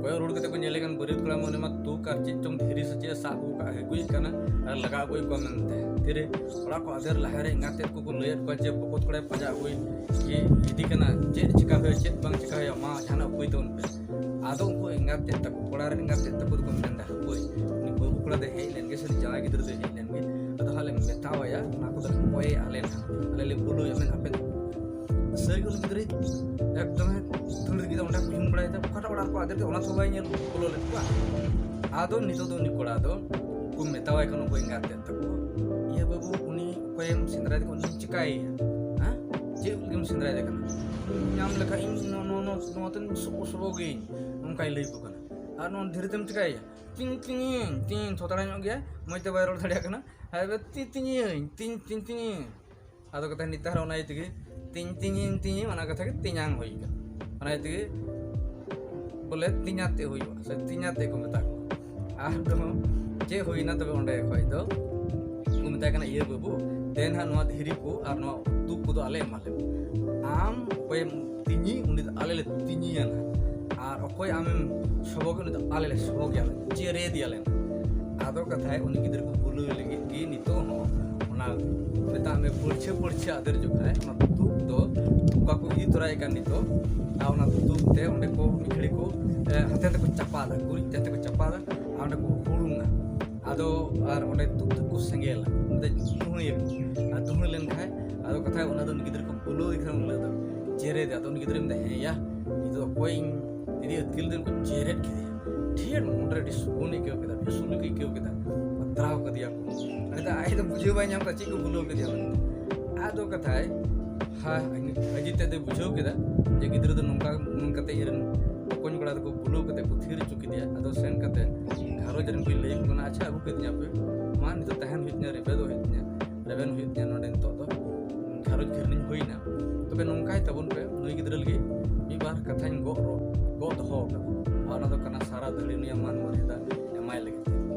ᱠᱚᱭᱚᱜ ᱨᱩᱣᱟᱹᱲ ᱠᱟᱛᱮ ᱠᱚ ᱧᱮᱞᱮ ᱠᱟᱱ ᱵᱟᱹᱨᱭᱟᱹᱛ ᱠᱚᱲᱟ ᱢᱟ ᱩᱱᱤ ᱢᱟ ᱛᱩᱠ ᱟᱨ ᱪᱮᱫ ᱪᱚᱝ ᱫᱷᱤᱨᱤ ᱥᱮ ᱪᱮᱫ ᱮ ᱥᱟᱵ ᱟᱹᱜᱩ ᱠᱟᱜ, ᱟᱹᱜᱩᱭᱮᱫ ᱠᱟᱱᱟ ᱟᱨ ᱞᱟᱜᱟ ᱟᱹᱜᱩᱭᱮᱫ ᱠᱚᱣᱟ ᱢᱮᱱᱛᱮ᱾ ᱛᱤᱨᱮ ᱚᱲᱟᱜ ᱠᱚ ᱟᱫᱮᱨ ᱞᱟᱦᱟ ᱨᱮ ᱮᱸᱜᱟᱛ ᱛᱮᱫ ᱠᱚᱠᱚ ᱞᱟᱹᱭᱟᱫ ᱠᱚᱣᱟ ᱡᱮ ᱵᱚᱠᱚᱛ ᱠᱚᱲᱟᱭ ᱯᱟᱸᱡᱟ ᱟᱹᱜᱩᱭ ᱜᱮ ᱤᱫᱤ ᱠᱟᱱᱟ, ᱪᱮᱫ ᱪᱤᱠᱟ ᱦᱩᱭᱩᱜᱼᱟ, ᱪᱮᱫ ᱵᱟᱝ ᱪᱤᱠᱟ ᱦᱩᱭᱩᱜᱼᱟ, ᱢᱟ ᱡᱟᱦᱟᱱᱟᱜ ᱩᱯᱟᱹᱭ ᱛᱟᱵᱚᱱ ᱯᱮ᱾ ᱟᱫᱚ ᱩᱱᱠᱩ ᱮᱸᱜᱟᱛ ᱛᱮᱫ ᱛᱟᱠᱚ, ᱠᱚᱲᱟ ᱨᱮᱱ ᱮᱸᱜᱟᱛ ᱛᱮᱫ ᱛᱟᱠᱚ ᱫᱚᱠᱚ ᱢᱮᱱᱫᱟ, ᱦᱟᱹᱯᱟᱹᱭ, ᱩᱱᱤ ᱵᱟᱹᱦᱩ ᱠᱚᱲᱟ ᱫᱚ ᱦᱮᱡ ᱞᱮᱱ ᱜᱮ ᱥᱮ ᱩᱱᱤ ᱡᱟᱶᱟᱭ ᱜᱤᱫᱽᱨᱟᱹ ᱫᱚ ᱦᱮᱡ ᱞᱮᱱ ᱜᱮ, ᱟᱫᱚ ᱦᱟᱸᱜ ᱞᱮ ᱢᱮᱛᱟᱣᱟᱭᱟ, ᱚᱱᱟ ᱠᱚᱫᱚ ᱞᱮ ᱠᱚᱭᱮ ᱟᱞᱮ ᱱᱟᱦᱟᱜ, ᱟᱞᱮ ᱞᱮ ᱵᱩᱞᱩᱭᱟ ᱢᱮᱱ ᱟᱯᱮ ᱫᱚ᱾ ᱥᱟᱹᱨᱤ ᱜᱮ ᱩᱱᱤ ᱜᱤᱫᱽᱨᱟᱹ ᱮᱠᱫᱚᱢᱮ ᱫᱟᱹᱲ ᱠᱮᱫᱟ, ᱚᱸᱰᱮ ᱠᱚ ᱦᱩᱭᱩᱝ ᱵᱟᱲᱟᱭᱮᱫᱟ, ᱚᱠᱟᱴᱟᱜ ᱚᱲᱟᱜ ᱨᱮᱠᱚ ᱟᱫᱮᱨ ᱠᱮᱫᱟ ᱚᱱᱟ ᱛᱚ ᱵᱟᱭ ᱧᱮᱞ ᱵᱚᱞᱚ ᱞᱮᱫ ᱠᱚᱣᱟ᱾ ᱟᱫᱚ ᱱᱤᱛᱚᱜ ᱫᱚ ᱩᱱᱤ ᱠᱚᱲᱟ ᱫᱚ ᱢᱮᱛᱟᱣᱟᱭ ᱠᱟᱱᱟ ᱚᱠᱚᱭ ᱮᱸᱜᱟᱛ ᱛᱮᱫ ᱛᱟᱠᱚ, "ᱤᱭᱟᱹ ᱵᱟᱹᱵᱩ, ᱩᱱᱤ ᱚᱠᱚᱭᱮᱢ ᱥᱮᱸᱫᱽᱨᱟᱭᱮᱫᱮ ᱠᱟᱱᱟ, ᱩᱱᱤᱢ ᱪᱤᱠᱟᱹᱭᱮᱭᱟ? ᱦᱮᱸ? ᱪᱮᱫ ᱞᱟᱹᱜᱤᱫ ᱮᱢ ᱥᱮᱸᱫᱽᱨᱟᱭᱮᱫᱮ ᱠᱟᱱᱟ? ᱧᱟᱢ ᱞᱮᱠᱷᱟᱱ ᱤᱧ ᱱᱚ-, ᱱᱚ-, ᱱᱚ-, ᱱᱚᱣᱟ ᱛᱮᱧ ᱥᱚᱵᱚ-, ᱥᱚᱵᱚᱜᱮᱭᱟᱹᱧ," ᱚᱱᱠᱟᱭ ᱞᱟᱹᱭ ᱟᱠᱚ ᱠᱟᱱᱟ᱾ "ᱟᱨ ᱱᱚᱣᱟ ᱫᱷᱤᱨᱤ ᱛᱮᱢ ᱪᱤᱠᱟᱹᱭᱮᱭᱟ?" "ᱛᱤᱧ, ᱛᱤᱧᱤᱧ, ᱛᱤᱧ," ᱛᱷᱚᱛᱲᱟ ᱧᱚᱜ ᱜᱮᱭᱟ, ᱢᱚᱡᱽ ᱛᱮ ᱵᱟᱭ ᱨᱚᱲ ᱫᱟᱲᱮᱭᱟᱜ ᱠᱟᱱᱟ᱾ "ᱟᱨ ᱛᱤ, ᱛᱤᱧᱤᱧ, ᱛᱤᱧ, ᱛᱤᱧ, ᱛᱤᱧᱤᱧ᱾" ᱟᱫᱚ ᱠᱟᱛᱷᱟ ᱱᱮᱛᱟᱨ ᱚᱱᱟ ᱤᱭᱟᱹ ᱛᱮᱜᱮ ᱛᱤᱧ, ᱛᱤᱧᱤᱧ, ᱛᱤᱧᱤᱧ, ᱚᱱᱟ ᱠᱟᱛᱷᱟ ᱜᱮ ᱛᱤᱧᱟᱝ ᱦᱩᱭ ᱠᱟᱱᱟ᱾ ᱚᱱᱟ ᱤᱭᱟᱹ ᱛᱮᱜᱮ ᱵᱚᱞᱮ ᱛᱤᱧᱟᱛᱮ ᱦᱩᱭᱩᱜᱼᱟ, ᱥᱮ ᱛᱤᱧᱟᱛᱮ ᱠᱚ ᱢᱮᱛᱟ ᱠᱚᱣᱟ᱾ ᱟᱫᱚ ᱪᱮᱫ ᱦᱩᱭᱱᱟ ᱛᱚᱵᱮ ᱚᱸᱰᱮ ᱠᱷᱚᱡ ᱫᱚ? ᱠᱚ ᱢᱮᱛᱟᱭ ᱠᱟᱱᱟ, "ᱤᱭᱟᱹ ᱵᱟᱹᱵᱩ, ᱫᱮᱱ ᱦᱟᱸᱜ ᱱᱚᱣᱟ ᱫᱷᱤᱨᱤ ᱠᱚ ᱟᱨ ᱱᱚᱣᱟ ᱩᱛᱩ ᱠᱚᱫᱚ ᱟᱞᱮ ᱮᱢᱟ ᱞᱮ ᱢᱮ᱾ ᱟᱢ ᱚᱠᱚᱭᱮᱢ ᱛᱤᱧᱤ, ᱩᱱᱤ ᱫᱚ ᱟᱞᱮ ᱞᱮ ᱛᱤᱧᱤᱭᱟ ᱱᱟᱦᱟᱜ᱾ ᱟᱨ ᱚᱠᱚᱭ ᱟᱢᱮᱢ ᱥᱚᱵᱚᱜᱮ, ᱩᱱᱤ ᱫᱚ ᱟᱞᱮ ᱞᱮ ᱥᱚᱵᱚᱜᱮᱭᱟ, ᱪᱮᱨᱮᱫᱮᱭᱟᱞᱮ ᱱᱟᱦᱟᱜ᱾" ᱟᱫᱚ ᱠᱟᱛᱷᱟᱭ ᱩᱱᱤ ᱜᱤᱫᱽᱨᱟᱹ ᱠᱚ ᱵᱩᱞᱟᱹᱣ ᱞᱟᱹᱜᱤᱫ ᱜᱮ ᱱᱤᱛᱚᱜ ᱦᱚᱸ ᱚᱱᱟ, ᱢᱮᱛᱟᱜ ᱢᱮ, ᱯᱟᱹᱲᱪᱷᱟᱹ ᱯᱟᱹᱲᱪᱷᱟᱹ ᱟᱫᱮᱨ ᱡᱚᱠᱷᱟᱡ ᱚᱱᱟ ᱛᱩᱯ ᱫᱚ ᱚᱠᱟ ᱠᱚ ᱤᱫᱤ ᱛᱚᱨᱟᱭᱮᱫ ᱠᱟᱱ ᱱᱤᱛᱚᱜ, ᱟᱨ ᱚᱱᱟ ᱛᱩᱯ ᱛᱮ ᱚᱸᱰᱮ ᱠᱚ ᱢᱤᱫ ᱜᱷᱟᱹᱲᱤ ᱠᱚ, ᱮ, ᱦᱟᱛᱮ ᱛᱮᱠᱚ ᱪᱟᱯᱟᱫᱟ, ᱜᱩᱨᱤᱡ ᱛᱮ ᱦᱟᱛᱮ ᱠᱚ ᱪᱟᱯᱟᱫᱟ, ᱟᱨ ᱚᱸᱰᱮ ᱠᱚ ᱦᱩᱲᱩᱝᱟ᱾ ᱟᱫᱚ ᱟᱨ ᱚᱸᱰᱮ ᱛᱩᱯ ᱛᱩᱯ ᱠᱚ ᱥᱮᱸᱜᱮᱞᱟ, ᱚᱸᱰᱮ ᱫᱷᱩᱶᱟᱹᱭᱟᱠᱚ᱾ ᱟᱨ ᱫᱷᱩᱶᱟᱹ ᱞᱮᱱᱠᱷᱟᱱ, ᱟᱫᱚ ᱠᱟᱛᱷᱟ ᱚᱱᱟ ᱫᱚ ᱩᱱᱤ ᱜᱤᱫᱽᱨᱟᱹ ᱠᱚ ᱵᱩᱞᱟᱹᱣ ᱞᱮᱠᱷᱟᱱ ᱩᱱ ᱦᱤᱞᱳᱜ ᱫᱚ ᱪᱮᱨᱮᱫ, ᱟᱫᱚ ᱩᱱᱤ ᱜᱤᱫᱽᱨᱟᱹᱭ ᱢᱮᱱᱫᱟ, "ᱦᱮᱸ ᱭᱟ, ᱱᱤᱛᱚᱜ ᱚᱠᱚᱭ ᱤᱧ ᱫᱤᱫᱤ ᱟᱹᱛᱠᱤᱨ ᱞᱮᱫᱮ?" ᱠᱚ ᱪᱮᱨᱮᱫ ᱠᱮᱫᱮᱭᱟ᱾ ᱰᱷᱮᱨ ᱢᱚᱱᱨᱮ ᱟᱹᱰᱤ ᱥᱩᱠᱩᱱ ᱟᱹᱭᱠᱟᱹᱣ ᱠᱮᱫᱟ, ᱟᱹᱰᱤ ᱥᱩᱞᱩᱠ ᱟᱹᱭᱠᱟᱹᱣ ᱠᱮᱫᱟ᱾ ᱵᱟᱛᱨᱟᱣ ᱠᱟᱫᱮᱭᱟ ᱠᱚ᱾ ᱟᱫᱚ ᱟᱡ ᱫᱚ ᱵᱩᱡᱷᱟᱹᱣ ᱵᱟᱭ ᱧᱟᱢ ᱠᱟᱫᱟ ᱪᱮᱫ ᱠᱚ ᱵᱩᱞᱟᱹᱣ ᱠᱮᱫᱮᱭᱟ ᱢᱮᱱᱛᱮ᱾ ᱟᱫᱚ ᱠᱟᱛᱷᱟᱭ, ᱦᱟ, ᱟᱹᱡᱤᱛ ᱛᱮᱫ ᱫᱚᱭ ᱵᱩᱡᱷᱟᱹᱣ ᱠᱮᱫᱟ ᱡᱮ ᱜᱤᱫᱽᱨᱟᱹ ᱫᱚ ᱱᱚᱝᱠᱟ, ᱱᱚᱝᱠᱟ ᱠᱟᱛᱮ ᱤᱧ ᱨᱮᱱ ᱵᱚᱠᱚᱧ ᱠᱚᱲᱟ ᱫᱚᱠᱚ ᱵᱩᱞᱟᱹᱣ ᱠᱟᱛᱮ ᱠᱚ ᱛᱷᱤᱨ ᱦᱚᱪᱚ ᱠᱮᱫᱮᱭᱟ᱾ ᱟᱫᱚ ᱥᱮᱱ ᱠᱟᱛᱮ ᱜᱷᱟᱨᱚᱸᱡᱽ ᱨᱮᱱ ᱠᱚ ᱞᱟᱹᱭ ᱟᱠᱚ ᱠᱟᱱᱟ, "ᱟᱪᱪᱷᱟ, ᱟᱹᱜᱩ ᱠᱮᱫᱤᱧᱟ ᱯᱮ, ᱢᱟ ᱱᱤᱛᱚᱜ ᱛᱟᱦᱮᱱ ᱦᱩᱭᱩᱜ ᱛᱤᱧᱟ, ᱨᱮᱵᱮᱫᱚᱜ ᱦᱩᱭᱩᱜ ᱛᱤᱧᱟ, ᱨᱮᱵᱮᱱ ᱦᱩᱭᱩᱜ ᱛᱤᱧᱟ ᱱᱚᱰᱮ ᱱᱤᱛᱚᱜ ᱫᱚ, ᱜᱷᱟᱨᱚᱸᱡᱽ ᱜᱷᱤᱨᱱᱤᱧ ᱦᱩᱭᱱᱟ, ᱛᱚᱵᱮ ᱱᱚᱝᱠᱟᱭ ᱛᱟᱵᱚᱱ ᱯᱮ, ᱱᱩᱭ ᱜᱤᱫᱽᱨᱟᱹ ᱞᱟᱹᱜᱤᱫ ᱢᱤᱫ ᱵᱟᱨ ᱠᱟᱛᱷᱟᱧ ᱜᱚᱜ ᱨᱚ-, ᱜᱚᱜ ᱫᱚᱦᱚ ᱟᱠᱟᱫᱟ, ᱟᱨ ᱚᱱᱟ ᱫᱚ ᱠᱟᱱᱟ ᱥᱟᱨᱟ ᱫᱟᱹᱦᱲᱤ ᱱᱩᱭᱟᱜ ᱢᱟᱱ ᱢᱚᱨᱡᱟᱫᱟ ᱮᱢᱟᱭ ᱞᱟᱹᱜᱤᱫ ᱛᱮ᱾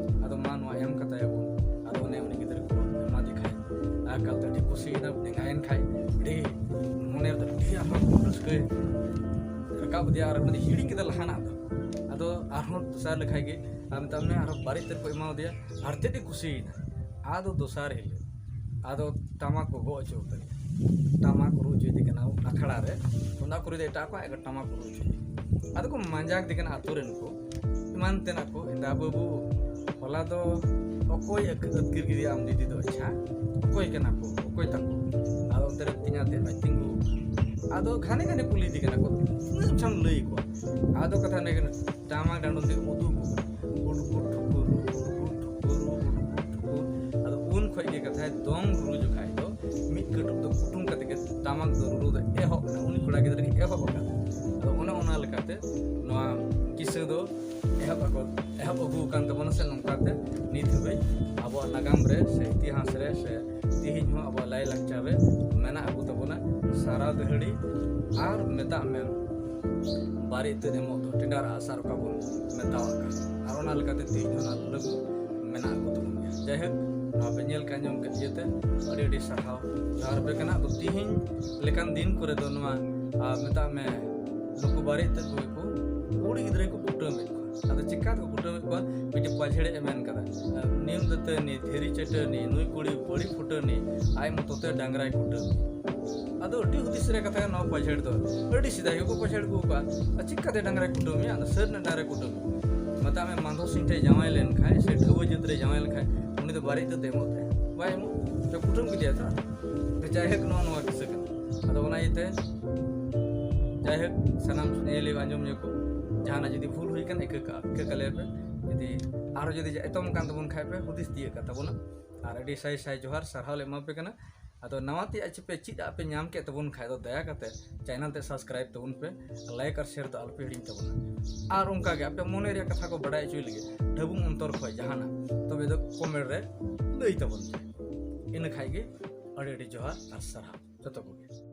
ᱟᱫᱚ ᱢᱟ ᱱᱚᱣᱟ ᱮᱢ ᱠᱟᱛᱟᱭᱟᱵᱚᱱ᱾" ᱟᱫᱚ ᱚᱱᱮ ᱩᱱᱤ ᱜᱤᱫᱽᱨᱟᱹ ᱠᱚ ᱮᱢᱟᱫᱮ ᱠᱷᱟᱡ, ᱟᱨ ᱮᱠᱟᱞᱛᱮ ᱟᱹᱰᱤ ᱠᱩᱥᱤᱭᱮᱱᱟ, ᱵᱮᱸᱜᱟᱭᱮᱱ ᱠᱷᱟᱡ ᱟᱹᱰᱤ ᱢᱚᱱᱮ ᱨᱮᱫᱚ ᱟᱹᱰᱤ ᱟᱨᱦᱚᱸ ᱨᱟᱹᱥᱠᱟᱹᱭ ᱨᱟᱠᱟᱵ ᱟᱫᱮᱭᱟ, ᱟᱨ ᱩᱱᱤ ᱫᱚ ᱦᱤᱲᱤᱧ ᱠᱮᱫᱟ ᱞᱟᱦᱟᱱᱟᱜ ᱫᱚ᱾ ᱟᱫᱚ ᱟᱨᱦᱚᱸ ᱫᱚᱥᱟᱨ ᱞᱮᱠᱷᱟᱡ ᱜᱮ, ᱟᱨ ᱢᱮᱛᱟᱜ ᱢᱮ ᱟᱨᱦᱚᱸ ᱵᱟᱨᱮ ᱤᱛᱟᱹᱨ ᱠᱚ ᱮᱢᱟᱣᱟᱫᱮᱭᱟ, ᱟᱨ ᱛᱮᱫ ᱮ ᱠᱩᱥᱤᱭᱮᱱᱟ᱾ ᱟᱫᱚ ᱫᱚᱥᱟᱨ ᱦᱤᱞᱳᱜ ᱟᱫᱚ ᱴᱟᱢᱟᱠ ᱠᱚ ᱜᱚᱜ ᱦᱚᱪᱚ ᱠᱟᱫᱮᱭᱟ, ᱴᱟᱢᱟᱠ ᱠᱚ ᱨᱩ ᱦᱚᱪᱚᱭᱮᱫᱮ ᱠᱟᱱᱟ ᱟᱠᱷᱲᱟ ᱨᱮ, ᱛᱩᱢᱫᱟᱜ ᱠᱚ ᱨᱩᱭᱮᱫᱟ ᱮᱴᱟᱜ ᱠᱚᱣᱟᱜ, ᱮᱠᱫᱚᱢ ᱴᱟᱢᱟᱠ ᱠᱚ ᱨᱩ ᱦᱚᱪᱚᱭᱮᱫᱮ᱾ ᱟᱫᱚ ᱠᱚ ᱢᱟᱸᱡᱟ ᱠᱮᱫᱮ ᱠᱟᱱᱟ ᱟᱛᱳ ᱨᱮᱱ ᱠᱚ, ᱮᱢᱟᱱ ᱛᱮᱱᱟᱜ ᱠᱚ, "ᱦᱮᱸᱫᱟ ᱵᱟᱹᱵᱩ, ᱦᱚᱞᱟ ᱫᱚ ᱚᱠᱚᱭ ᱟᱹᱛ-, ᱟᱹᱛᱠᱤᱨ ᱠᱮᱫᱮᱭᱟ ᱟᱢ ᱫᱤᱫᱤ ᱫᱚ? ᱟᱪᱪᱷᱟ, ᱚᱠᱚᱭ ᱠᱟᱱᱟ ᱠᱚ, ᱚᱠᱚᱭ ᱛᱟᱠᱚ?" ᱟᱫᱚ ᱚᱱᱛᱮ ᱨᱮ ᱛᱤᱧᱟ ᱛᱮ ᱵᱟᱭ ᱛᱤᱸᱜᱩ᱾ ᱟᱫᱚ ᱜᱷᱟᱱᱮ ᱜᱷᱟᱱᱮ ᱠᱩᱞᱤ ᱤᱫᱤ ᱠᱟᱱᱟ ᱠᱚ, "ᱛᱤᱱᱟᱹᱜ ᱮᱢ ᱞᱟᱹᱭ ᱟᱠᱚᱣᱟ?" ᱟᱫᱚ ᱠᱟᱛᱷᱟ ᱚᱸᱰᱮ ᱠᱟᱱᱟ, ᱴᱟᱢᱟᱠ ᱰᱟᱸᱰᱚᱢ ᱛᱮ ᱩᱫᱩᱜ ᱟᱠᱚ ᱠᱟᱱᱟ, ᱠᱩᱴ ᱠᱩᱴ ᱴᱷᱩᱠᱩᱨ, ᱠᱩᱴ ᱠᱩᱴ ᱴᱷᱩᱠᱩᱨ᱾ ᱨᱩ, ᱨᱩ, ᱨᱩ, ᱨᱩ᱾ ᱟᱫᱚ ᱩᱱ ᱠᱷᱚᱡ ᱜᱮ ᱠᱟᱛᱷᱟᱭ ᱫᱚᱝ ᱨᱩ ᱡᱚᱠᱷᱟᱡ ᱫᱚ ᱢᱤᱫ ᱠᱟᱹᱴᱩᱵ ᱫᱚ ᱠᱩᱴᱩᱢ ᱠᱟᱛᱮ ᱜᱮ ᱴᱟᱢᱟᱠ ᱫᱚ ᱨᱩ ᱫᱚ ᱮᱦᱚᱵ ᱮᱱᱟ, ᱩᱱᱤ ᱠᱚᱲᱟ ᱜᱤᱫᱽᱨᱟᱹ ᱜᱮ ᱮᱦᱚᱵ ᱟᱠᱟᱫ᱾ ᱟᱫᱚ ᱚᱱᱮ ᱚᱱᱟ ᱞᱮᱠᱟᱛᱮ ᱱᱚᱣᱟ ᱠᱤᱥᱟᱹ ᱫᱚ ᱮᱦᱚᱵ ᱟᱠᱚ, ᱮᱦᱚᱵ ᱟᱹᱜᱩ ᱟᱠᱟᱱ ᱛᱟᱵᱚᱱᱟ᱾ ᱥᱮ ᱱᱚᱝᱠᱟᱛᱮ ᱱᱤᱛ ᱦᱟᱹᱵᱤᱡ ᱟᱵᱚᱣᱟᱜ ᱱᱟᱜᱟᱢ ᱨᱮ ᱥᱮ ᱤᱛᱤᱦᱟᱥ ᱨᱮ ᱥᱮ ᱛᱮᱦᱮᱧ ᱦᱚᱸ ᱟᱵᱚᱣᱟᱜ ᱞᱟᱭᱼᱞᱟᱠᱪᱟᱨ ᱨᱮ ᱢᱮᱱᱟᱜ ᱟᱹᱜᱩ ᱛᱟᱵᱚᱱᱟ ᱥᱟᱨᱟ ᱫᱟᱹᱦᱲᱤ᱾ ᱟᱨ ᱢᱮᱛᱟᱜ ᱢᱮ ᱵᱟᱨᱮ ᱤᱛᱟᱹᱫ ᱮᱢᱚᱜ ᱫᱚ ᱴᱮᱸᱰᱟᱨ ᱟᱜᱼᱥᱟᱨ ᱚᱠᱟ ᱵᱚᱱ ᱢᱮᱛᱟᱣᱟᱜ ᱠᱟᱱ, ᱟᱨ ᱚᱱᱟ ᱞᱮᱠᱟᱛᱮ ᱛᱮᱦᱮᱧ ᱦᱚᱸ ᱚᱱᱟ ᱞᱟᱹᱜᱩ ᱢᱮᱱᱟᱜ ᱟᱹᱜᱩ ᱛᱟᱵᱚᱱ ᱜᱮᱭᱟ᱾ ᱡᱟᱭᱦᱳᱠ, ᱱᱚᱣᱟ ᱯᱮ ᱧᱮᱞ ᱠᱮᱫ ᱟᱸᱡᱚᱢ ᱠᱮᱫ ᱤᱭᱟᱹᱛᱮ ᱟᱹᱰᱤ ᱟᱹᱰᱤ ᱥᱟᱨᱦᱟᱣ ᱡᱚᱦᱟᱨ ᱟᱯᱮ ᱠᱟᱱᱟ᱾ ᱟᱫᱚ ᱛᱮᱦᱮᱧ ᱞᱮᱠᱟᱱ ᱫᱤᱱ ᱠᱚᱨᱮ ᱫᱚ ᱱᱚᱣᱟ, ᱟᱨ ᱢᱮᱛᱟᱜ ᱢᱮ ᱱᱩᱠᱩ ᱵᱟᱨᱮ ᱤᱛᱟᱹᱫ ᱠᱚᱜᱮ ᱠᱚ ᱠᱩᱲᱤ ᱜᱤᱫᱽᱨᱟᱹ ᱠᱚ ᱠᱩᱴᱟᱹᱢᱮᱫ ᱠᱚᱣᱟ᱾ ᱟᱫᱚ ᱪᱤᱠᱟ ᱛᱮᱠᱚ ᱠᱩᱴᱟᱹᱢᱮᱫ ᱠᱚᱣᱟ? ᱢᱤᱫᱴᱮᱡ ᱯᱟᱹᱡᱷᱟᱹᱲᱮ ᱮᱢᱮᱱ ᱠᱟᱫᱟ, ᱱᱤᱢ ᱫᱟᱹᱛᱟᱹᱱᱤ, ᱫᱷᱤᱨᱤ ᱪᱟᱹᱴᱟᱹᱱᱤ, ᱱᱩᱭ ᱠᱩᱲᱤ ᱵᱟᱹᱲᱤ ᱯᱷᱩᱴᱟᱹᱱᱤ, ᱟᱡ ᱢᱚᱛᱚ ᱛᱮ ᱰᱟᱝᱨᱟᱭ ᱠᱩᱴᱟᱹᱢ᱾ ᱟᱫᱚ ᱟᱹᱰᱤ ᱦᱩᱫᱤᱥ ᱨᱮ ᱠᱟᱛᱷᱟ ᱠᱟᱱᱟ ᱱᱚᱣᱟ ᱯᱟᱹᱡᱷᱟᱹᱲ ᱫᱚ᱾ ᱟᱹᱰᱤ ᱥᱮᱫᱟᱭ ᱜᱮᱠᱚ ᱯᱟᱹᱡᱷᱟᱹᱲ ᱟᱹᱜᱩ ᱠᱚᱣᱟ᱾ ᱟᱨ ᱪᱤᱠᱟᱛᱮ ᱰᱟᱝᱨᱟᱭ ᱠᱩᱴᱟᱹᱢᱮᱭᱟ? ᱟᱫᱚ ᱥᱟᱹᱨ ᱨᱮᱱᱟᱜ ᱰᱟᱝᱨᱟᱭ ᱠᱩᱴᱟᱹᱢ᱾ ᱢᱮᱛᱟᱜ ᱢᱮ ᱢᱟᱫᱷᱚ ᱥᱤᱝ ᱴᱷᱮᱡ ᱡᱟᱶᱟᱭ ᱞᱮᱱᱠᱷᱟᱡ ᱥᱮ ᱴᱷᱟᱹᱣᱟᱹ ᱡᱟᱹᱛ ᱨᱮ ᱡᱟᱶᱟᱭ ᱞᱮᱱᱠᱷᱟᱡ ᱩᱱᱤ ᱫᱚ ᱵᱟᱨᱮ ᱤᱛᱟᱹᱫ ᱫᱚ ᱮᱢᱚᱜ ᱛᱟᱭᱟ? ᱵᱟᱭ ᱮᱢᱚᱜ᱾ ᱛᱚ ᱠᱩᱴᱟᱹᱢ ᱠᱮᱫᱮᱭᱟ ᱛᱚ᱾ ᱛᱚ ᱡᱟᱭᱦᱳᱠ, ᱱᱚᱣᱟ ᱱᱚᱣᱟ ᱠᱤᱥᱟᱹ ᱠᱟᱱᱟ᱾ ᱟᱫᱚ ᱚᱱᱟ ᱤᱭᱟᱹᱛᱮ ᱡᱟᱭᱦᱳᱠ, ᱥᱟᱱᱟᱢ ᱧᱮᱧᱮᱞᱤᱭᱟᱹ ᱟᱸᱡᱚᱢᱤᱭᱟᱹ ᱠᱚ, ᱡᱟᱦᱟᱱᱟᱜ ᱡᱩᱫᱤ ᱵᱷᱩᱞ ᱦᱩᱭ ᱠᱟᱱ, ᱤᱠᱟᱹ ᱠᱟᱜᱼᱟ, ᱤᱠᱟᱹ ᱠᱟᱞᱮᱭᱟ ᱯᱮ᱾ ᱡᱩᱫᱤ ᱟᱨᱦᱚᱸ ᱡᱩᱫᱤ ᱮᱛᱚᱢ ᱠᱟᱱ ᱛᱟᱵᱚᱱ ᱠᱷᱟᱡ ᱯᱮ, ᱦᱩᱫᱤᱥ ᱛᱤᱭᱟᱹᱜ ᱠᱟᱱ ᱛᱟᱵᱚᱱᱟ᱾ ᱟᱨ ᱟᱹᱰᱤ ᱥᱟᱭ ᱥᱟᱭ ᱡᱚᱦᱟᱨ, ᱥᱟᱨᱦᱟᱣ ᱞᱮ ᱮᱢᱟ ᱯᱮ ᱠᱟᱱᱟ᱾ ᱟᱫᱚ ᱱᱟᱣᱟ ᱛᱮᱭᱟᱜ ᱪᱮ ᱯᱮ ᱪᱮᱫ ᱟᱜ ᱯᱮ ᱧᱟᱢ ᱠᱮᱫ ᱛᱟᱵᱚᱱ ᱠᱷᱟᱡ ᱫᱚ ᱫᱟᱭᱟ ᱠᱟᱛᱮ channel ᱛᱮ subscribe ᱛᱟᱵᱚᱱ ᱯᱮ, like ᱟᱨ share ᱫᱚ ᱟᱞᱚ ᱯᱮ ᱦᱤᱲᱤᱧ ᱛᱟᱵᱚᱱᱟ᱾ ᱟᱨ ᱚᱱᱠᱟ ᱜᱮ ᱟᱯᱮ ᱢᱚᱱᱮ ᱨᱮᱭᱟᱜ ᱠᱟᱛᱷᱟ ᱠᱚ ᱵᱟᱰᱟᱭ ᱦᱚᱪᱚᱭ ᱞᱟᱹᱜᱤᱫ ᱰᱷᱟᱹᱵᱩᱝ ᱚᱱᱛᱚᱨ ᱠᱷᱚᱡ ᱡᱟᱦᱟᱱᱟᱜ, ᱛᱚᱵᱮ ᱫᱚ comment ᱨᱮ ᱞᱟᱹᱭ ᱛᱟᱵᱚᱱ ᱯᱮ᱾ ᱤᱱᱟᱹ ᱠᱷᱟᱡ ᱜᱮ ᱟᱹᱰᱤ ᱟᱹᱰᱤ ᱡᱚᱦᱟᱨ ᱟᱨ ᱥᱟᱨᱦᱟᱣ ᱡᱚᱛᱚ ᱠᱚᱜᱮ᱾